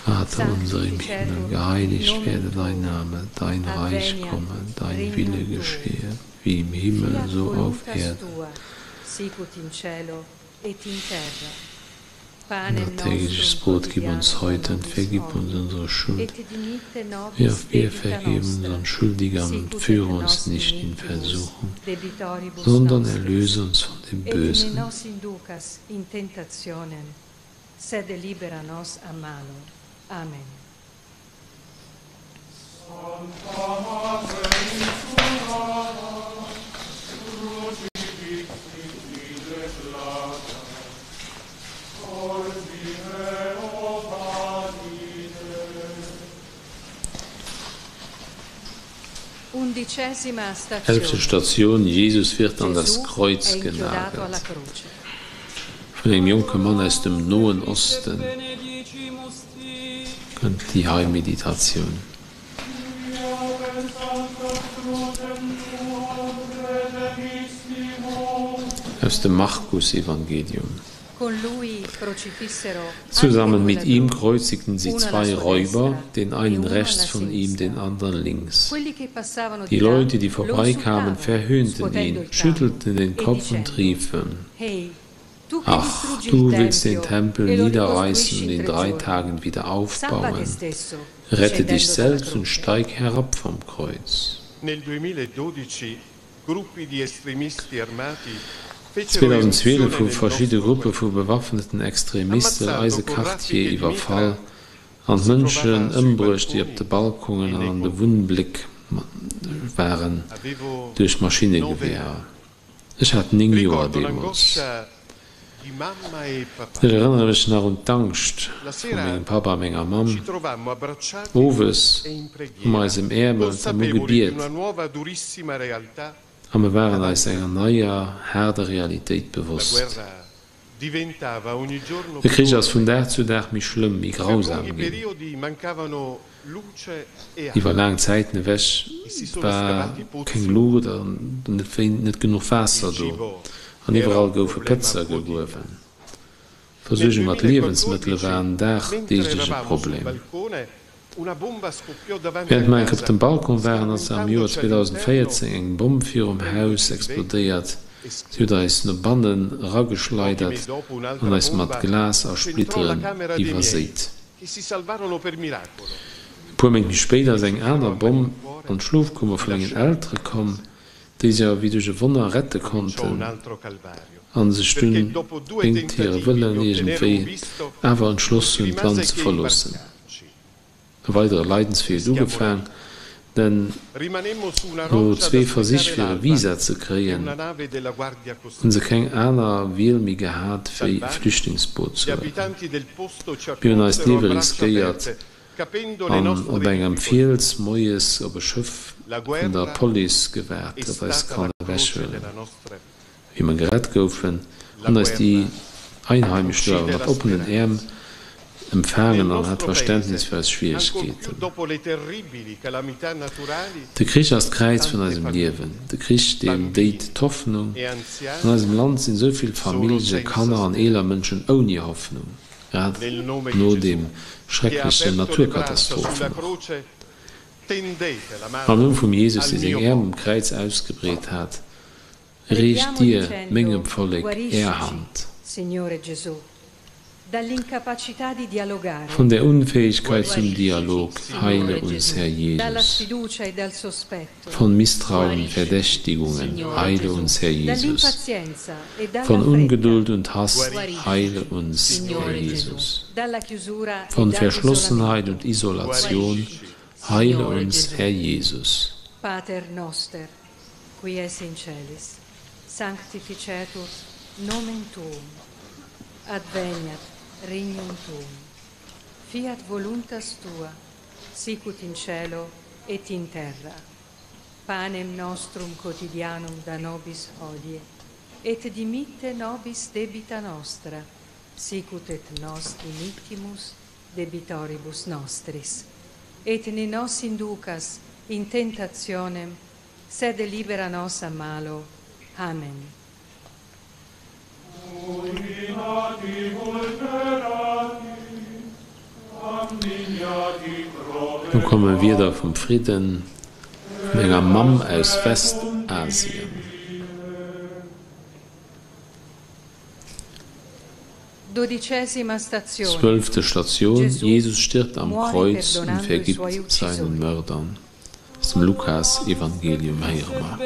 Vater unser im Himmel, geheiligt werde dein Name, dein Reich komme, dein Wille geschehe, wie im Himmel so auf Erden. Unser tägliches Brot gib uns heute und vergib uns unsere Schuld, wie auch wir vergeben unseren Schuldigern, und führe uns nicht in Versuchung, sondern erlöse uns von dem Bösen. Sed libera nos a malo. Amen. Elfte Statioun, Jesus wird an das Kreuz genagelt. Vun engem jonke Mann aus dem Noen Osten kënnt déi hei Meditatioun. Aus dem Markusevangelium. Zusammen mit ihm kreuzigten sie zwei Räuber, den einen rechts von ihm, den anderen links. Die Leute, die vorbeikamen, verhöhnten ihn, schüttelten den Kopf und riefen: Ach, du willst den Tempel niederreißen und in drei Tagen wieder aufbauen. Rette dich selbst und steig herab vom Kreuz. 2012 hu verschidde Gruppe vu bewaffneten Extremisten eise Quartier iwwerfall an Mënschen ëmbruecht, déi op de Balconen an an de Wunnbléck waren, duerch Maschinnegeweeër. Ech hat 9 Joer deemools. Ech erënnere mech nach un d'Angscht vu mengem Papp a menger Mamm. Owes hu mer eis ëmäermelt an hu gebiet. A mer waren eis enger neier, haarder Realitéit bewosst. De Krich ass vun Dag zu Dag méi schlëmm, méi grausam ginn. Iwwer laang Zäiten ewech war keng Luucht an net genuch Waasser do an iwwerall goufe Pëtzer gegruewen. D'Versuergung mat Liewensmëttele war en dagdeeglege Problem. Wärend mer enk op dem Balcon waren, ass am Joer 2014 eng Bomm virum Haus explodéiert. Si huet eis no bannen erageschleidert an eis mat Glas a Splitteren iwwerséit. E puer Méint méi spéit ass eng aner Bomm an d'Schlofkummer vu mengen Eltere komm, déi se awer wéi duerch e Wonner rette konnten a sech dunn géint hire Wëllen iergendwéi awer entschloss hunn, d'Land ze verloossen. E weidere Leidenswee huet ugefaang, denn no zwee Versich fir e Visa ze kréien, hunn se keng aner Wiel méi gehat, wéi e Flüchtlingsboot ze huelen. Mir hunn eist Liewe riskéiert an op engem Fiels moies op e Schëff vun der Police gewaart, dat eis kann ewechhuelen. Wéi mer gerett goufen, La hunn eis déi guerra Einheimesch do awer uccide mat la oppenen Äerm speranza. empfaangen Nel an nostro hate Verständnis paese, fir eis ancor più Schwieregkeeten. dopo le terribili calamità naturali, De Krich ass d'Kräiz vun tante eisem Liewen. famiglie, De Krich, deen déit bambini d'Hoffnung. e An anziani eisem Land sinn esou vill sono Famillje, senza Kanner an eeler speranza. Mënschen ouni Hoffnung, grad Nel nome di no Gesù, de che ha schrecklechen aperto le braccia Naturkatastrophen sulla och. croce, tendete la Am mano Numm vum Jesus, al dee seng mio Äerm um popolo. Kräiz ausgebreet hat, reecht Preghiamo Dir, dicendo, mengem Vollek, Är guariscici, Hand. Signore Gesù, dall'incapacità di dialogare, Von der Unfähigkeit zum Guariscici, Dialog, Signore heile uns, Gesù. Herr dalla Jesus. sfiducia e dal sospetto, Von Misstrauen, Guariscici, Verdächtigungen, Signore heile Gesù. uns, Herr Jesus. dall'impazienza e dalla Von fretta, Ungeduld und Hass, heile Guariscici, uns, Herr Signore Gesù. Jesus. dalla chiusura e Von Verschlossenheit dall'isolamento. und Isolation, Guariscici, heile Signore uns, Gesù. Herr Jesus. Pater noster, qui es in celis, sanctificetur nomen tuum, adveniat regnum tuum, fiat voluntas tua, sicut in cielo et in terra. Panem nostrum quotidianum da nobis hodie, et dimitte nobis debita nostra, sicut et nos dimittimus debitoribus nostris. Et ne nos inducas in tentationem, sed libera nos a malo. Amen. Lo komme Wierder vum Fridden vun enger Mamm aus Westasien. Dodicesima stazione. Zwölfte Statioun, Gesù Jesus stirbt am muore Kreuz und perdonando i vergibt suoi seinen uccisori. Mördern. Aus dem Lukas-Evangelium héiere mer.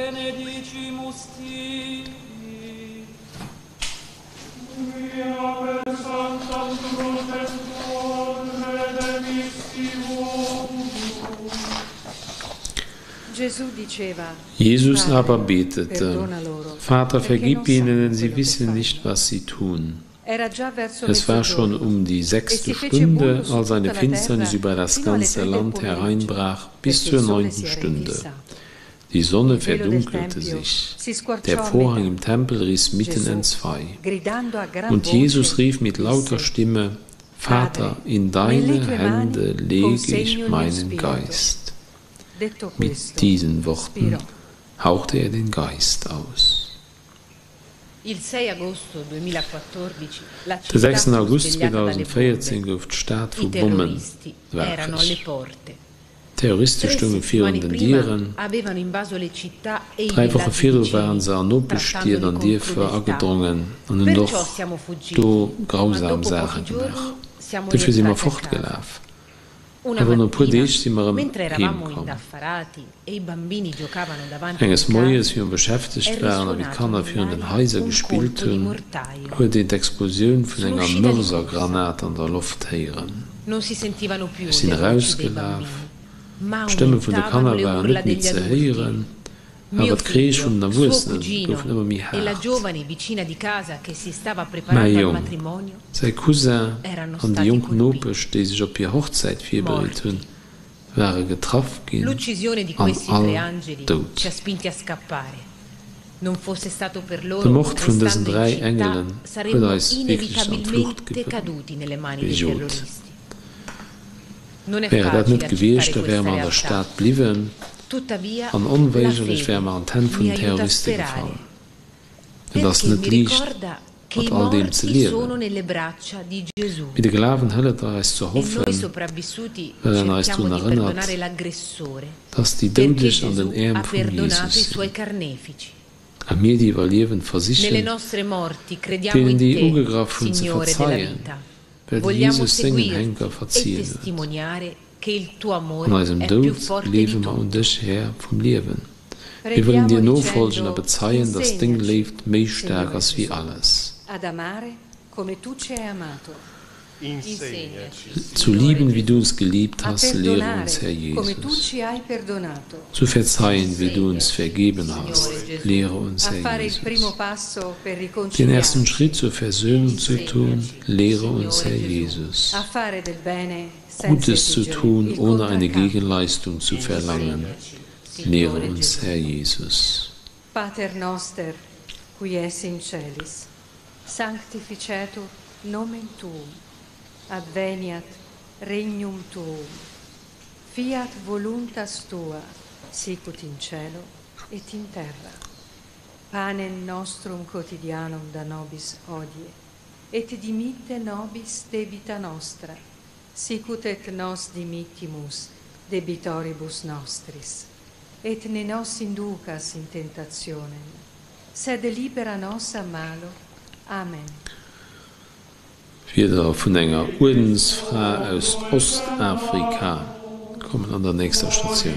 Gesù diceva, Jesus Padre, aber betete, perdona loro, Vater, perché vergib non sanno ihnen, denn sie quello che wissen fanno. nicht, was sie tun. Era già verso Es war schon mezzogiorno um die e sechste si fece Stunde, buio su als tutta eine la Finsternis terra über das fino alle ganze tre del Land pomeriggio, hereinbrach, bis perché zur il sole neunten si era Stunde. infissato. Die Sonne Il velo del verdunkelte tempio sich. si Der squarciò a Vorhang metà. im Tempel riss mitten Gesù, entzwei. gridando a gran Und Jesus voce, rief mit lauter disse, Stimme, Vater, Padre, in nelle deine tue mani Hände lege ich consegno il mio meinen spirito. Geist. Detto Mit questo, diesen Worten spirò. hauchte er den Geist aus. Il 6 agosto 2014 la De città 6 fu August svegliata dalle 2014 bombe. gouf d'Stad I vu Bommen terroristi erano alle wakereg. porte. D'Terroriste Tre stounge virun settimane den prima Dieren. avevano invaso le città e i Dräi Woche villaggi virdru waren vicini, se an Nopeschstied trattandoli an con Dierfer crudeltà. agedrongen an hunn Perciò och siamo fuggiti, do ma grausam dopo Saache pochi gemaach. giorni siamo Dofir si mer rientrati a casa. fortgelaf. Una Awer no e puer mattina, Deeg si mer erëm mentre heem eravamo komm. indaffarati e i bambini giocavano davanti Enges alla Moies, casa, wéi mer beschäftegt è waren a wéi risuonato d'Kanner virun den nell'aria Haiser un gespillt colpo di hunn, mortaio. huet een d'Explosioun vun Sono enger uscita di corsa. Mörsergranat an der Loft héieren. Non si sentivano più Ech sinn le voci dei erausgelaf. bambini, ma D'Stëmme vun de aumentavano Kanner le waren urla net méi degli ze adulti. héieren, Mio awer d'Kreesch vun figlio, den suo Erwuessene cugino goufen ëmmer méi e la haart. giovane vicina di casa che si stava Mäi preparando al Jong, matrimonio säi Cousin erano an déi stati jonk colpiti, Nopesch, déi sech op hir Hochzäit virbereet morti. hunn, ware getraff ginn L'uccisione di an questi tre all angeli dout. ci ha spinti a scappare. Non fosse stato per De loro, Mord vun dësen restando in dräi città, Engelen huet saremmo eis wierklech an d'Flucht inevitabilmente caduti nelle mani dei gejot. terroristi. Non è Wäre dat facile net gewiescht, accettare da wäre questa mer an der realtà. Stad bliwwen Tuttavia, an la onwéigerlech fede wäre mer an d'Hänn vun mi den aiuta a Terroriste sperare, gefall. Et ass perché net mi liicht, ricorda che mat i all deem ze morti sono liewen. nelle braccia di Gesù. Mee de Glawen hëlleft eis ze E noi hoffen, sopravvissuti well en eis cerchiamo drun di erënnert, perdonare l'aggressore, dass déi perché Doudeg an den Gesù Äerm ha vum perdonato Jesus i sinn. suoi carnefici. A mir, déi iwwerliewen, Nelle versichen, nostre morti crediamo deenen in déi te, ugegraff hunn, ze Signore della verzeien, vita. well de Vogliamo Jesus sengen seguirti Henker e verzien huet. testimoniare che il tuo An amore eisem è più Doud forte di gleewe mer un tutto. dech, Här vum Liewen. Mir wëllen Preghiamo dir nofolgen a dicendo, bezeien, dass deng insegnaci, Léift méi staark Signore ass wéi Gesù, alles. ad amare come tu ci hai amato, Insegnaci, Insegnaci, Zu Signore lieben, wie Gesù. du uns geliebt a hast, lehre uns, perdonare Herr come tu Jesus. ci hai perdonato, Zu verzeihen, wie du uns Insegnaci, vergeben Signore hast, Gesù. lehre uns, a Herr fare il primo Jesus. passo per Den ersten riconciliarci, Schritt zur Versöhnung zu tun, Insegnaci, lehre uns, Signore Herr Gesù. Jesus. a fare del bene senza Gutes zu esigere tun, il ohne eine contraccambio. Gegenleistung zu verlangen, Insegnaci, lehre Signore uns, Gesù. Herr Jesus. Pater noster, qui es in celis, sanctificetur nomen tuum, adveniat regnum tuum, fiat voluntas tua, sicut in cielo et in terra. Panem nostrum quotidianum da nobis hodie, et dimitte nobis debita nostra, sicut et nos dimittimus debitoribus nostris. Et ne nos inducas in tentationem, sed libera nos a malo. Amen. Wierder vun enger Uerdensfra aus Ostafrika kommen an der nächster Statioun.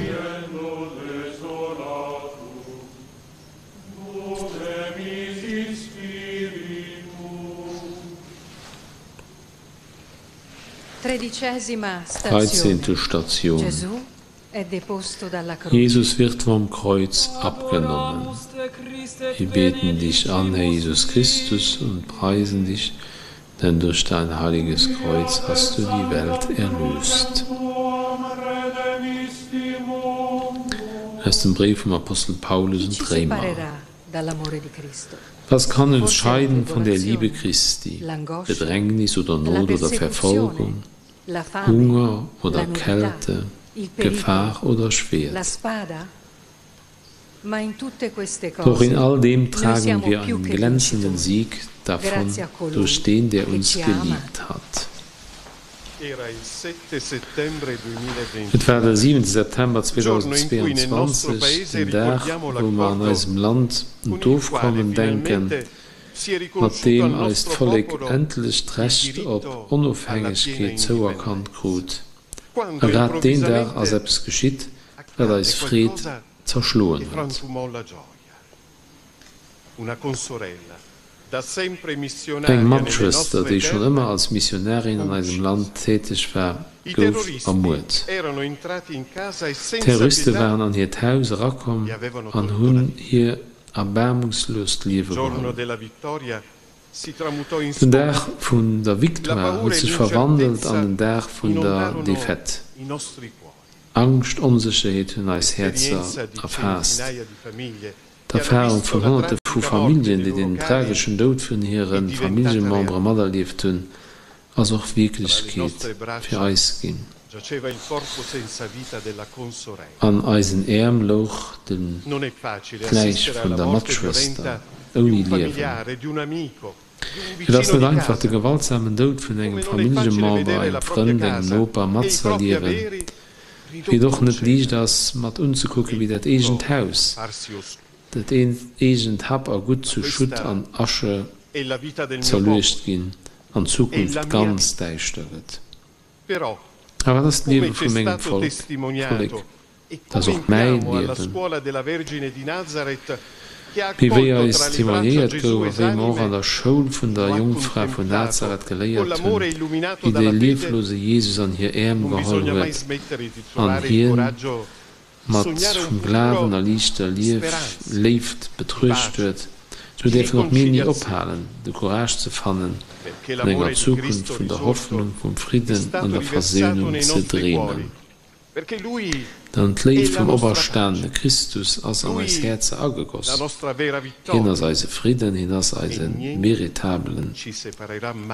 Dreizehnte Station. Jesus wird vom Kreuz abgenommen. Wir beten dich an, Herr Jesus Christus, und preisen dich, denn durch dein heiliges Kreuz hast du die Welt erlöst. Aus dem Brief vum Apostel Paulus un d'Réimer. Was kann uns scheiden von der Liebe Christi? Bedrängnis oder Not oder Verfolgung, Hunger oder Kälte, Gefahr oder Schwert? Doch in all dem tragen wir einen glänzenden Sieg davon durch den, der uns geliebt hat. Et war de 7 September 2022, den Dag, wou mer an eisem Land un d'Ofkommen denken, mat deem eist Vollek endlech d'Recht op Onofhängegkeet zouerkannt krut. A grad deen Dag ass eppes geschitt, wat eis Freed zerschloen huet. Eng Matschwëster, déi schonn ëmmer als Missionärin an eisem Land täteg war, gouf ermuert. Terroriste waren an hiert Haus erakomm an hunn hir erbaarmungslos d'Liewe geholl. Den Dag vun der Victoire huet sech verwandelt an den Dag vun der Defaite. Angscht, Onsécherheet hunn eis Häerzer erfaasst. D'Erfarung vun Honnerte vu Familljen, déi den trageschen Doud vun hire Familljemembere materlieft hunn, ass och Wierklechkeet fir eis ginn. An eisen Äerm louch de d'Läich vun der Matschwëster, ouni Liewen. Et ass net einfach, de gewaltsamen Doud vun engem Familljemember, engem Frënd, engem Noper matzëerliewen, wéi et och net liicht ass, mat unzekucken, wéi dat eegent Haus, dat eegent Hab a Gutt zu Schutt an Asche zerluecht ginn an d'Zukunft ganz däischter gëtt. Awer et ass d'Liewe vu mengem Volk, Vollek, et ass och mäi Liewen. Mee wéi eis témoignéiert gouf a wéi mer och an der Schoul vun der Jongfra vun Nazareth geléiert hunn, wéi de lieflose Jesus an hir Äerm geholl huet an hien mat vum Glawen erliichter Léift betruecht huet, sou däerfen och mir ni ophalen, de Courage ze fannen, vun enger Zukunft vun der Hoffnung, vum Fridden an der Versöhnung ze dreemen. Dann d'Léift vum operstanene Christus ass an eis Häerzer agegoss. Hien ass eise Fridden, hien ass eise méritabelen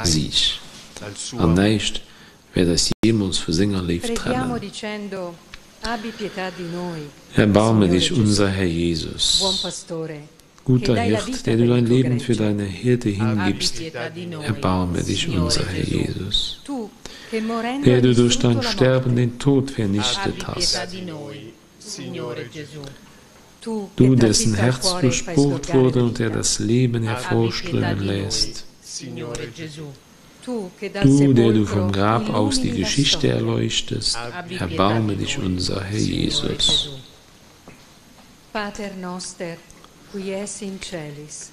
Sieg, an näischt wäert eis jeemools vu senger Léift trennen. Erbarme dich unser Herr Jesus. Guter Hirt, der du dein Leben für deine Herde hingibst, erbarme dich unser Herr Jesus. Der du durch dein Sterben den Tod vernichtet hast. Du, dessen Herz durchbohrt wurde und der das Leben hervorströmen lässt. Du, der du vom Grab aus die Geschichte erleuchtest, erbarme dich unser Herr Jesus. Pater noster, qui es in celis,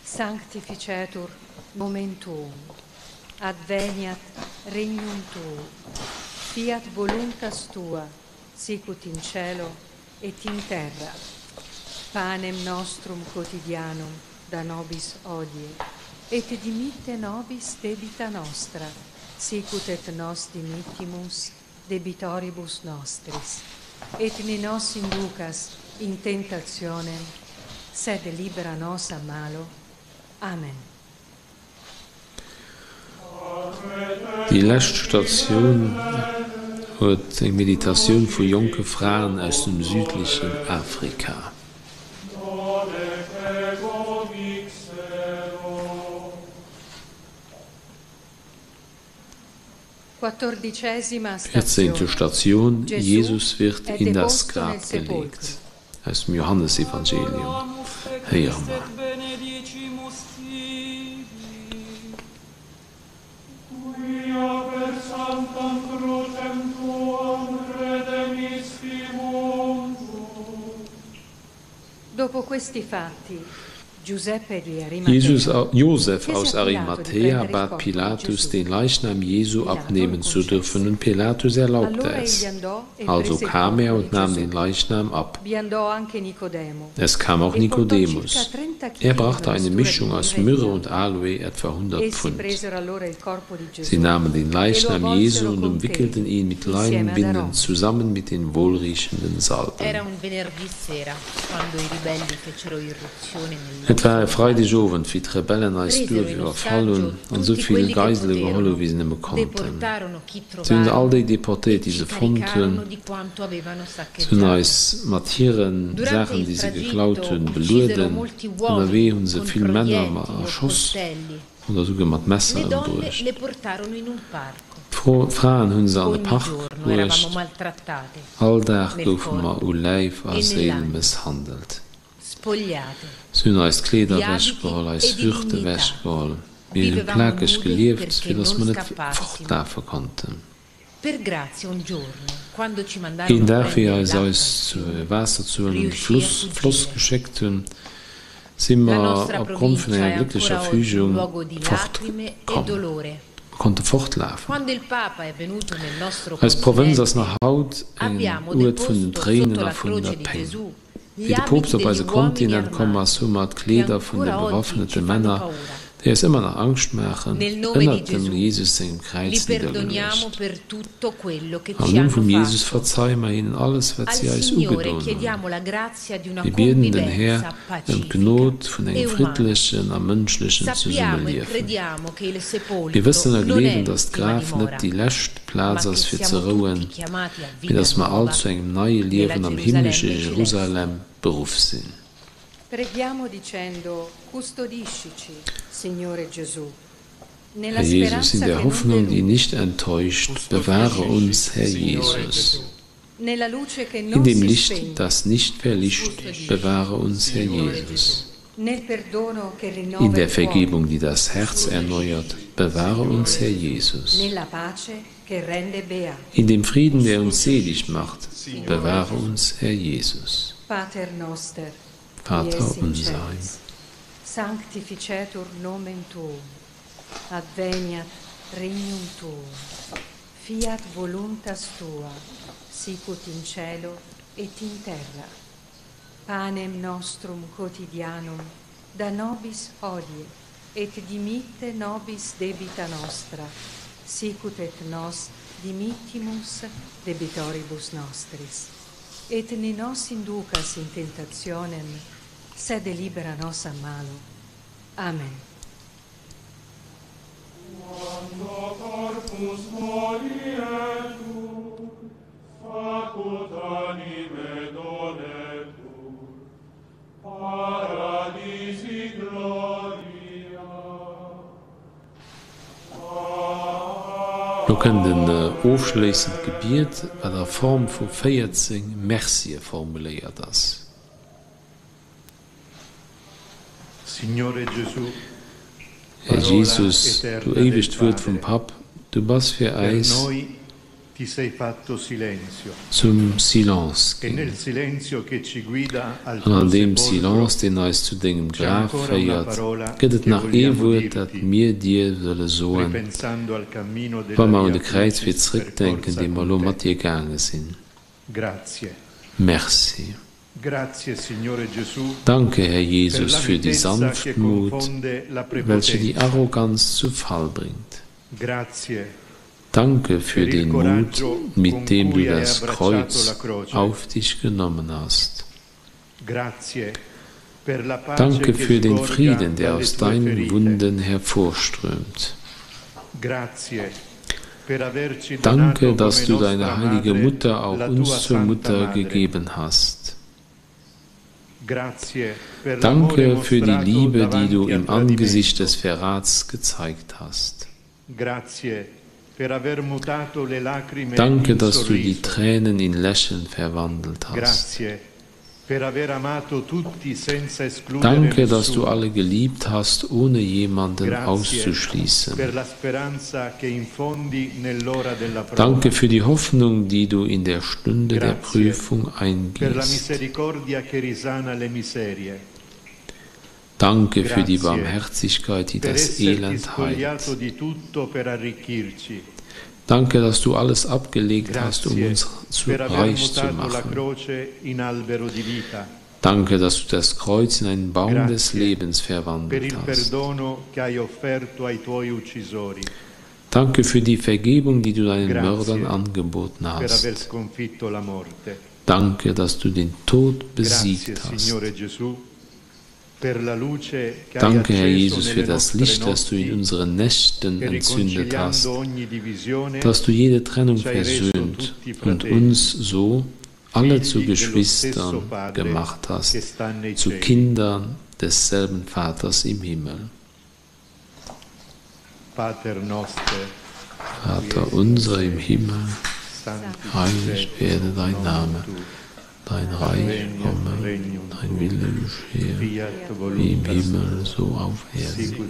sanctificetur nomen tuum, adveniat regnum tuum, fiat voluntas tua, sicut in cielo et in terra. Panem nostrum quotidianum da nobis hodie, et dimitte nobis debita nostra, sicut et nos dimittimus debitoribus nostris, et ne nos inducas in tentationem, sed libera nos a malo. Amen. Déi lescht Statioun huet eng Meditatioun vu jonke Fraen aus dem südlechen Afrika. Vierzehnte Station, Jesus wird in das Grab gelegt aus dem Johannesevangelium héiere mer. Jesus, Josef aus Arimathea bat Pilatus, den Leichnam Jesu abnehmen zu dürfen, und Pilatus erlaubte es. Also kam er und nahm den Leichnam ab. Es kam auch Nikodemus. Er brachte eine Mischung aus Myrrhe und Aloe, etwa 100 Pfund. Sie nahmen den Leichnam Jesu und umwickelten ihn mit Leinenbinden zusammen mit den wohlriechenden Salben. Et war e Freidegowend, wéi d'Rebellen eist Duerf iwwerfall hunn an esou vill Geisele geholl hu wéi se nëmme konnten. Si hunn all déi deportéiert, déi se fonnt hunn. Se hunn eis mat hire Saachen, déi se geklaut hunn, belueden. Ënnerwee hu se vill Männer erschoss oder esouguer mat Messer ëmbruecht. D'Fraen hu se an e Park bruecht. All Dag goufe mer u Läif a Séil mësshandelt. Si hunn eis d'Kleeder ewechgeholl, eis Würd ewechgeholl. Mir hu plakeg gelieft, fir datt mer net fortlafe konnten. Een Dag, wéi eis eis zu Waasser ze huelen un de Fluss, Floss, geschéckt hunn, si mer opgrond vun enger glécklecher Fügung fortkomm. Mer konnte fortlafen. Eis Provënz ass nach haut en Uert vun den Tréinen a vun der Péng. Wéi de Poopst op eise Kontinent komm ass, hu mer d'Kleeder vun de bewaffnete Männer, déi eis ëmmer nach Angscht maachen, ënnert dem Jesus sengem Kräiz niddergeluecht. Am Numm vum Jesus verzeie mer hinnen alles, wat si eis ugedoen hunn. Mir bieden den Här ëm d'Gnod vun engem friddlechen a mënschlechen Zesummeliewen. Mir wëssen a gleewen, datt d'Graf net déi lescht Plaz ass fir ze rouen, mee datt mer all zu engem neie Liewen am himmlesche Jerusalem beruff sinn. Herr Jesus, in der Hoffnung, die nicht enttäuscht, bewahre uns, Herr Jesus. In dem Licht, das nicht verlischt, bewahre uns, Herr Jesus. In der Vergebung, die das Herz erneuert, bewahre uns, Herr Jesus. In dem Frieden, der uns selig macht, bewahre uns, Herr Jesus. Vater unser. Sanctificetur nomen tuum, adveniat regnum tuum, fiat voluntas tua, sicut in cielo et in terra. Panem nostrum quotidianum da nobis hodie, et dimitte nobis debita nostra, sicut et nos dimittimus debitoribus nostris. Et ne nos inducas in tentationem, sed libera nos a malo. Amen. Lo kënnt en ofschléissend Gebiet, wat a Form vu 14 Mercië formuléiert ass. Här Jesus, du éiwegt Wuert vum Papp, du bass fir äis zum Silence ginn. An an deem Silence, deen eis zu dengem Graf féiert, gëtt et nach ee Wuert, dat mir dir wëlle soen, wa mer un de Kräizwee zréckdenken, dee mer elo mat dir gaange sinn. Merci. Danke, Herr Jesus, für die Sanftmut, welche die Arroganz zu Fall bringt. Danke für den Mut, mit dem du das Kreuz auf dich genommen hast. Danke für den Frieden, der aus deinen Wunden hervorströmt. Danke, dass du deine heilige Mutter auch uns zur Mutter gegeben hast. Danke für die Liebe, die du im Angesicht des Verrats gezeigt hast. Danke, dass du die Tränen in Lächeln verwandelt hast. Danke, dass du alle geliebt hast, ohne jemanden auszuschließen. Danke für die Hoffnung, die du in der Stunde der Prüfung eingießt. Danke für die Barmherzigkeit, die das Elend heilt. Danke, dass du alles abgelegt hast, um uns zu reich zu machen. Danke, dass du das Kreuz in einen Baum des Lebens verwandelt hast. Danke für die Vergebung, die du deinen Mördern angeboten hast. Danke, dass du den Tod besiegt hast. Danke, Herr Jesus, für das Licht, das du in unseren Nächten entzündet hast, dass du jede Trennung versöhnt und uns so alle zu Geschwistern gemacht hast, zu Kindern desselben Vaters im Himmel. Vater unser im Himmel, heilig werde dein Name dein Reich komme, dein Wille geschehe, wie im Himmel, so auf Erden.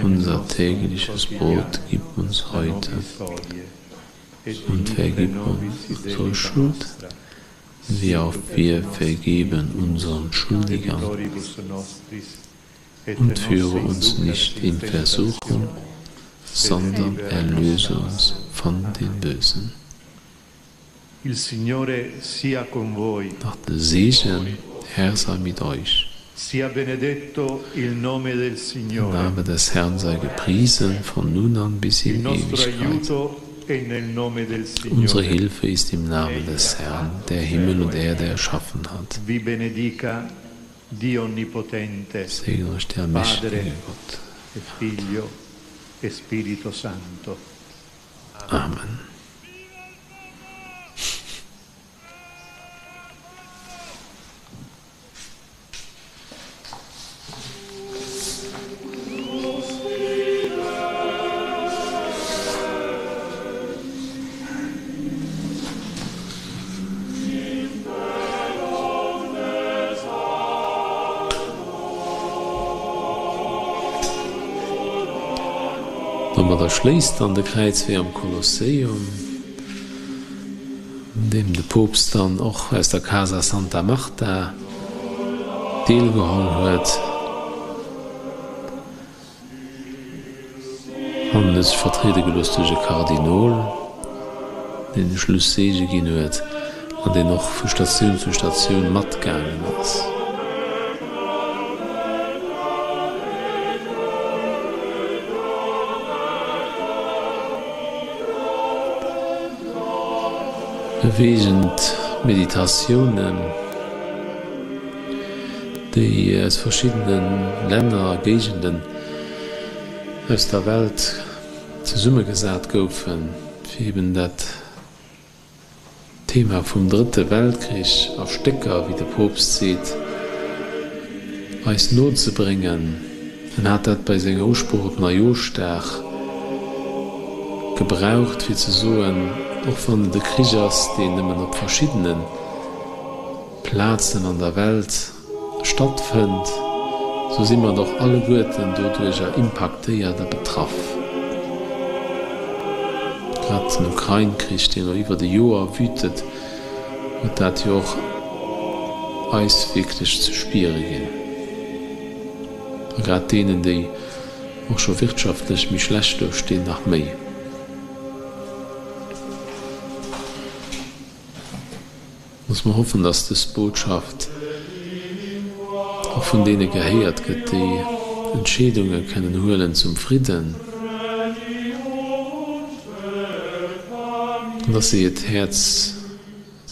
Unser tägliches Brot gib uns heute und vergib uns unsere Schuld, wie auch wir vergeben unseren Schuldigern. Und führe uns nicht in Versuchung, sondern erlöse uns von den Bösen. Il Signore sia con voi. Nach de Segen, Herr sei mit euch. Sia benedetto il nome del Signore. Der Name des Herrn sei gepriesen von nun an bis in Ewigkeit. Unsere Hilfe ist im Namen des Herrn, der Himmel und Erde erschaffen hat. Vi benedica Dio onnipotente, Segne euch der allmächtige Gott. E Figlio e Spirito Santo. Amen. Domadder schléisst dann de Kräizwee am Kolosseum, un deem de Poopst dann och aus der Casa Santa Marta deelgeholl huet an en huet sech vertriede gelooss duerch e Kardinol, deen de Schlusseege ginn huet an deen och vu Statioun zu Statioun matgaangen ass. Beweegend Meditatiounen, déi aus verschiddene Länner a Géigenden aus der Welt zesummegesat goufen, fir eben dat Thema vum Drëtte Weltkrich a Stécker, wéi de Poopst seet, eis nozebréngen. En hat dat bei senger Usprooch op Neijooschdag gebraucht, fir ze soen, och wann et e Krich ass, deen nëmmen op verschiddene Plazen an der Welt stattfënnt, sou si mer dach alleguerten doduercher impaktéiert a betraff. Grad den Ukrain-Krich, deen elo iwwert e Joer wütet, huet dat jo och eis wierklech ze spiere ginn. A grad deenen, déi och scho wirtschaftlech méi schlecht do stinn, nach méi. Loosse mer hoffen, dass dës Botschaft och vun deene gehéiert gëtt, déi Entscheedunge kënnen huelen zum Fridden, an dass se hiert Häerz.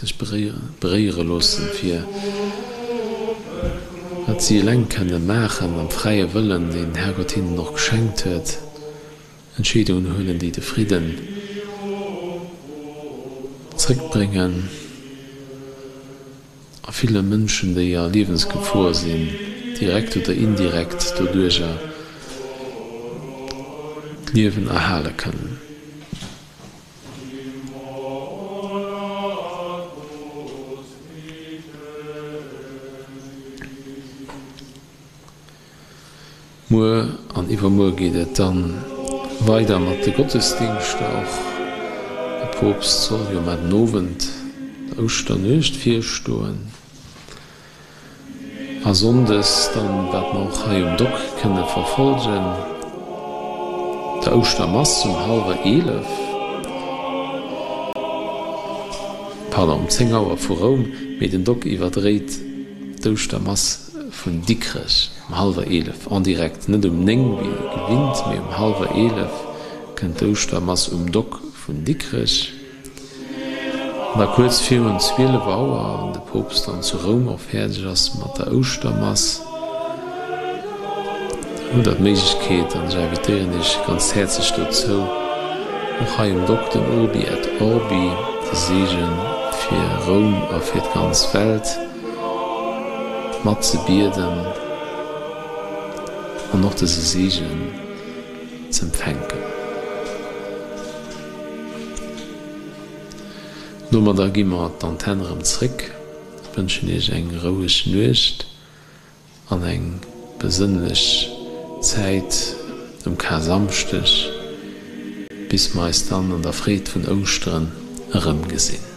Sech beréiere loossen, fir wat si eleng kënne maachen, am fräie Wëllen, deen den Herrgott hinnen och geschenkt huet, Entscheedungen huelen, déi de Fridden zréckbréngen a ville Mënschen, déi a Liewensgefor sinn, direkt oder indirekt doduerjer d'Liewen erhale kënnen. Muer an iwwermuer geet et dann weider mat de Gottesdingschter. Och de Poopst soll jo mar den Owend der Ouschternuecht virstoen. A Sonndes dann, wat mer och hei um Dock kënne verfolgen, der Ouschtermass um hallwer 11, pardon, um 10 Auer vu Roum, mee den Dock iwwerdréit d'Ouschtermass vun Dikrech um hallwer 11 en direct, net um 9 wéi gewinnt, mee um hallwer 11 kënnt d'Ouschtermass um Dock vun Dikrech. An da kuerz virun 12 Auer, wann de Poopst dann zu Roum och fäerdeg ass mat der Ouschtermass, dann hutt der d'Méiglechkeet, an ech invitéieren Iech ganz häerzlech dozou, och hei um Dock den Urbi et Orbi, de Seege fir Roum a fir d'ganz Welt, mat ze bieden an och dëse Seegen z'empfänken. Domadder gi mer d'Antenne erëm zréck. Wënschen iech eng roueg Nuecht an eng besënnlech Zäit um Karsamschdeg, bis mer eis dann an der Freed vun Ouschteren erëmgesinn.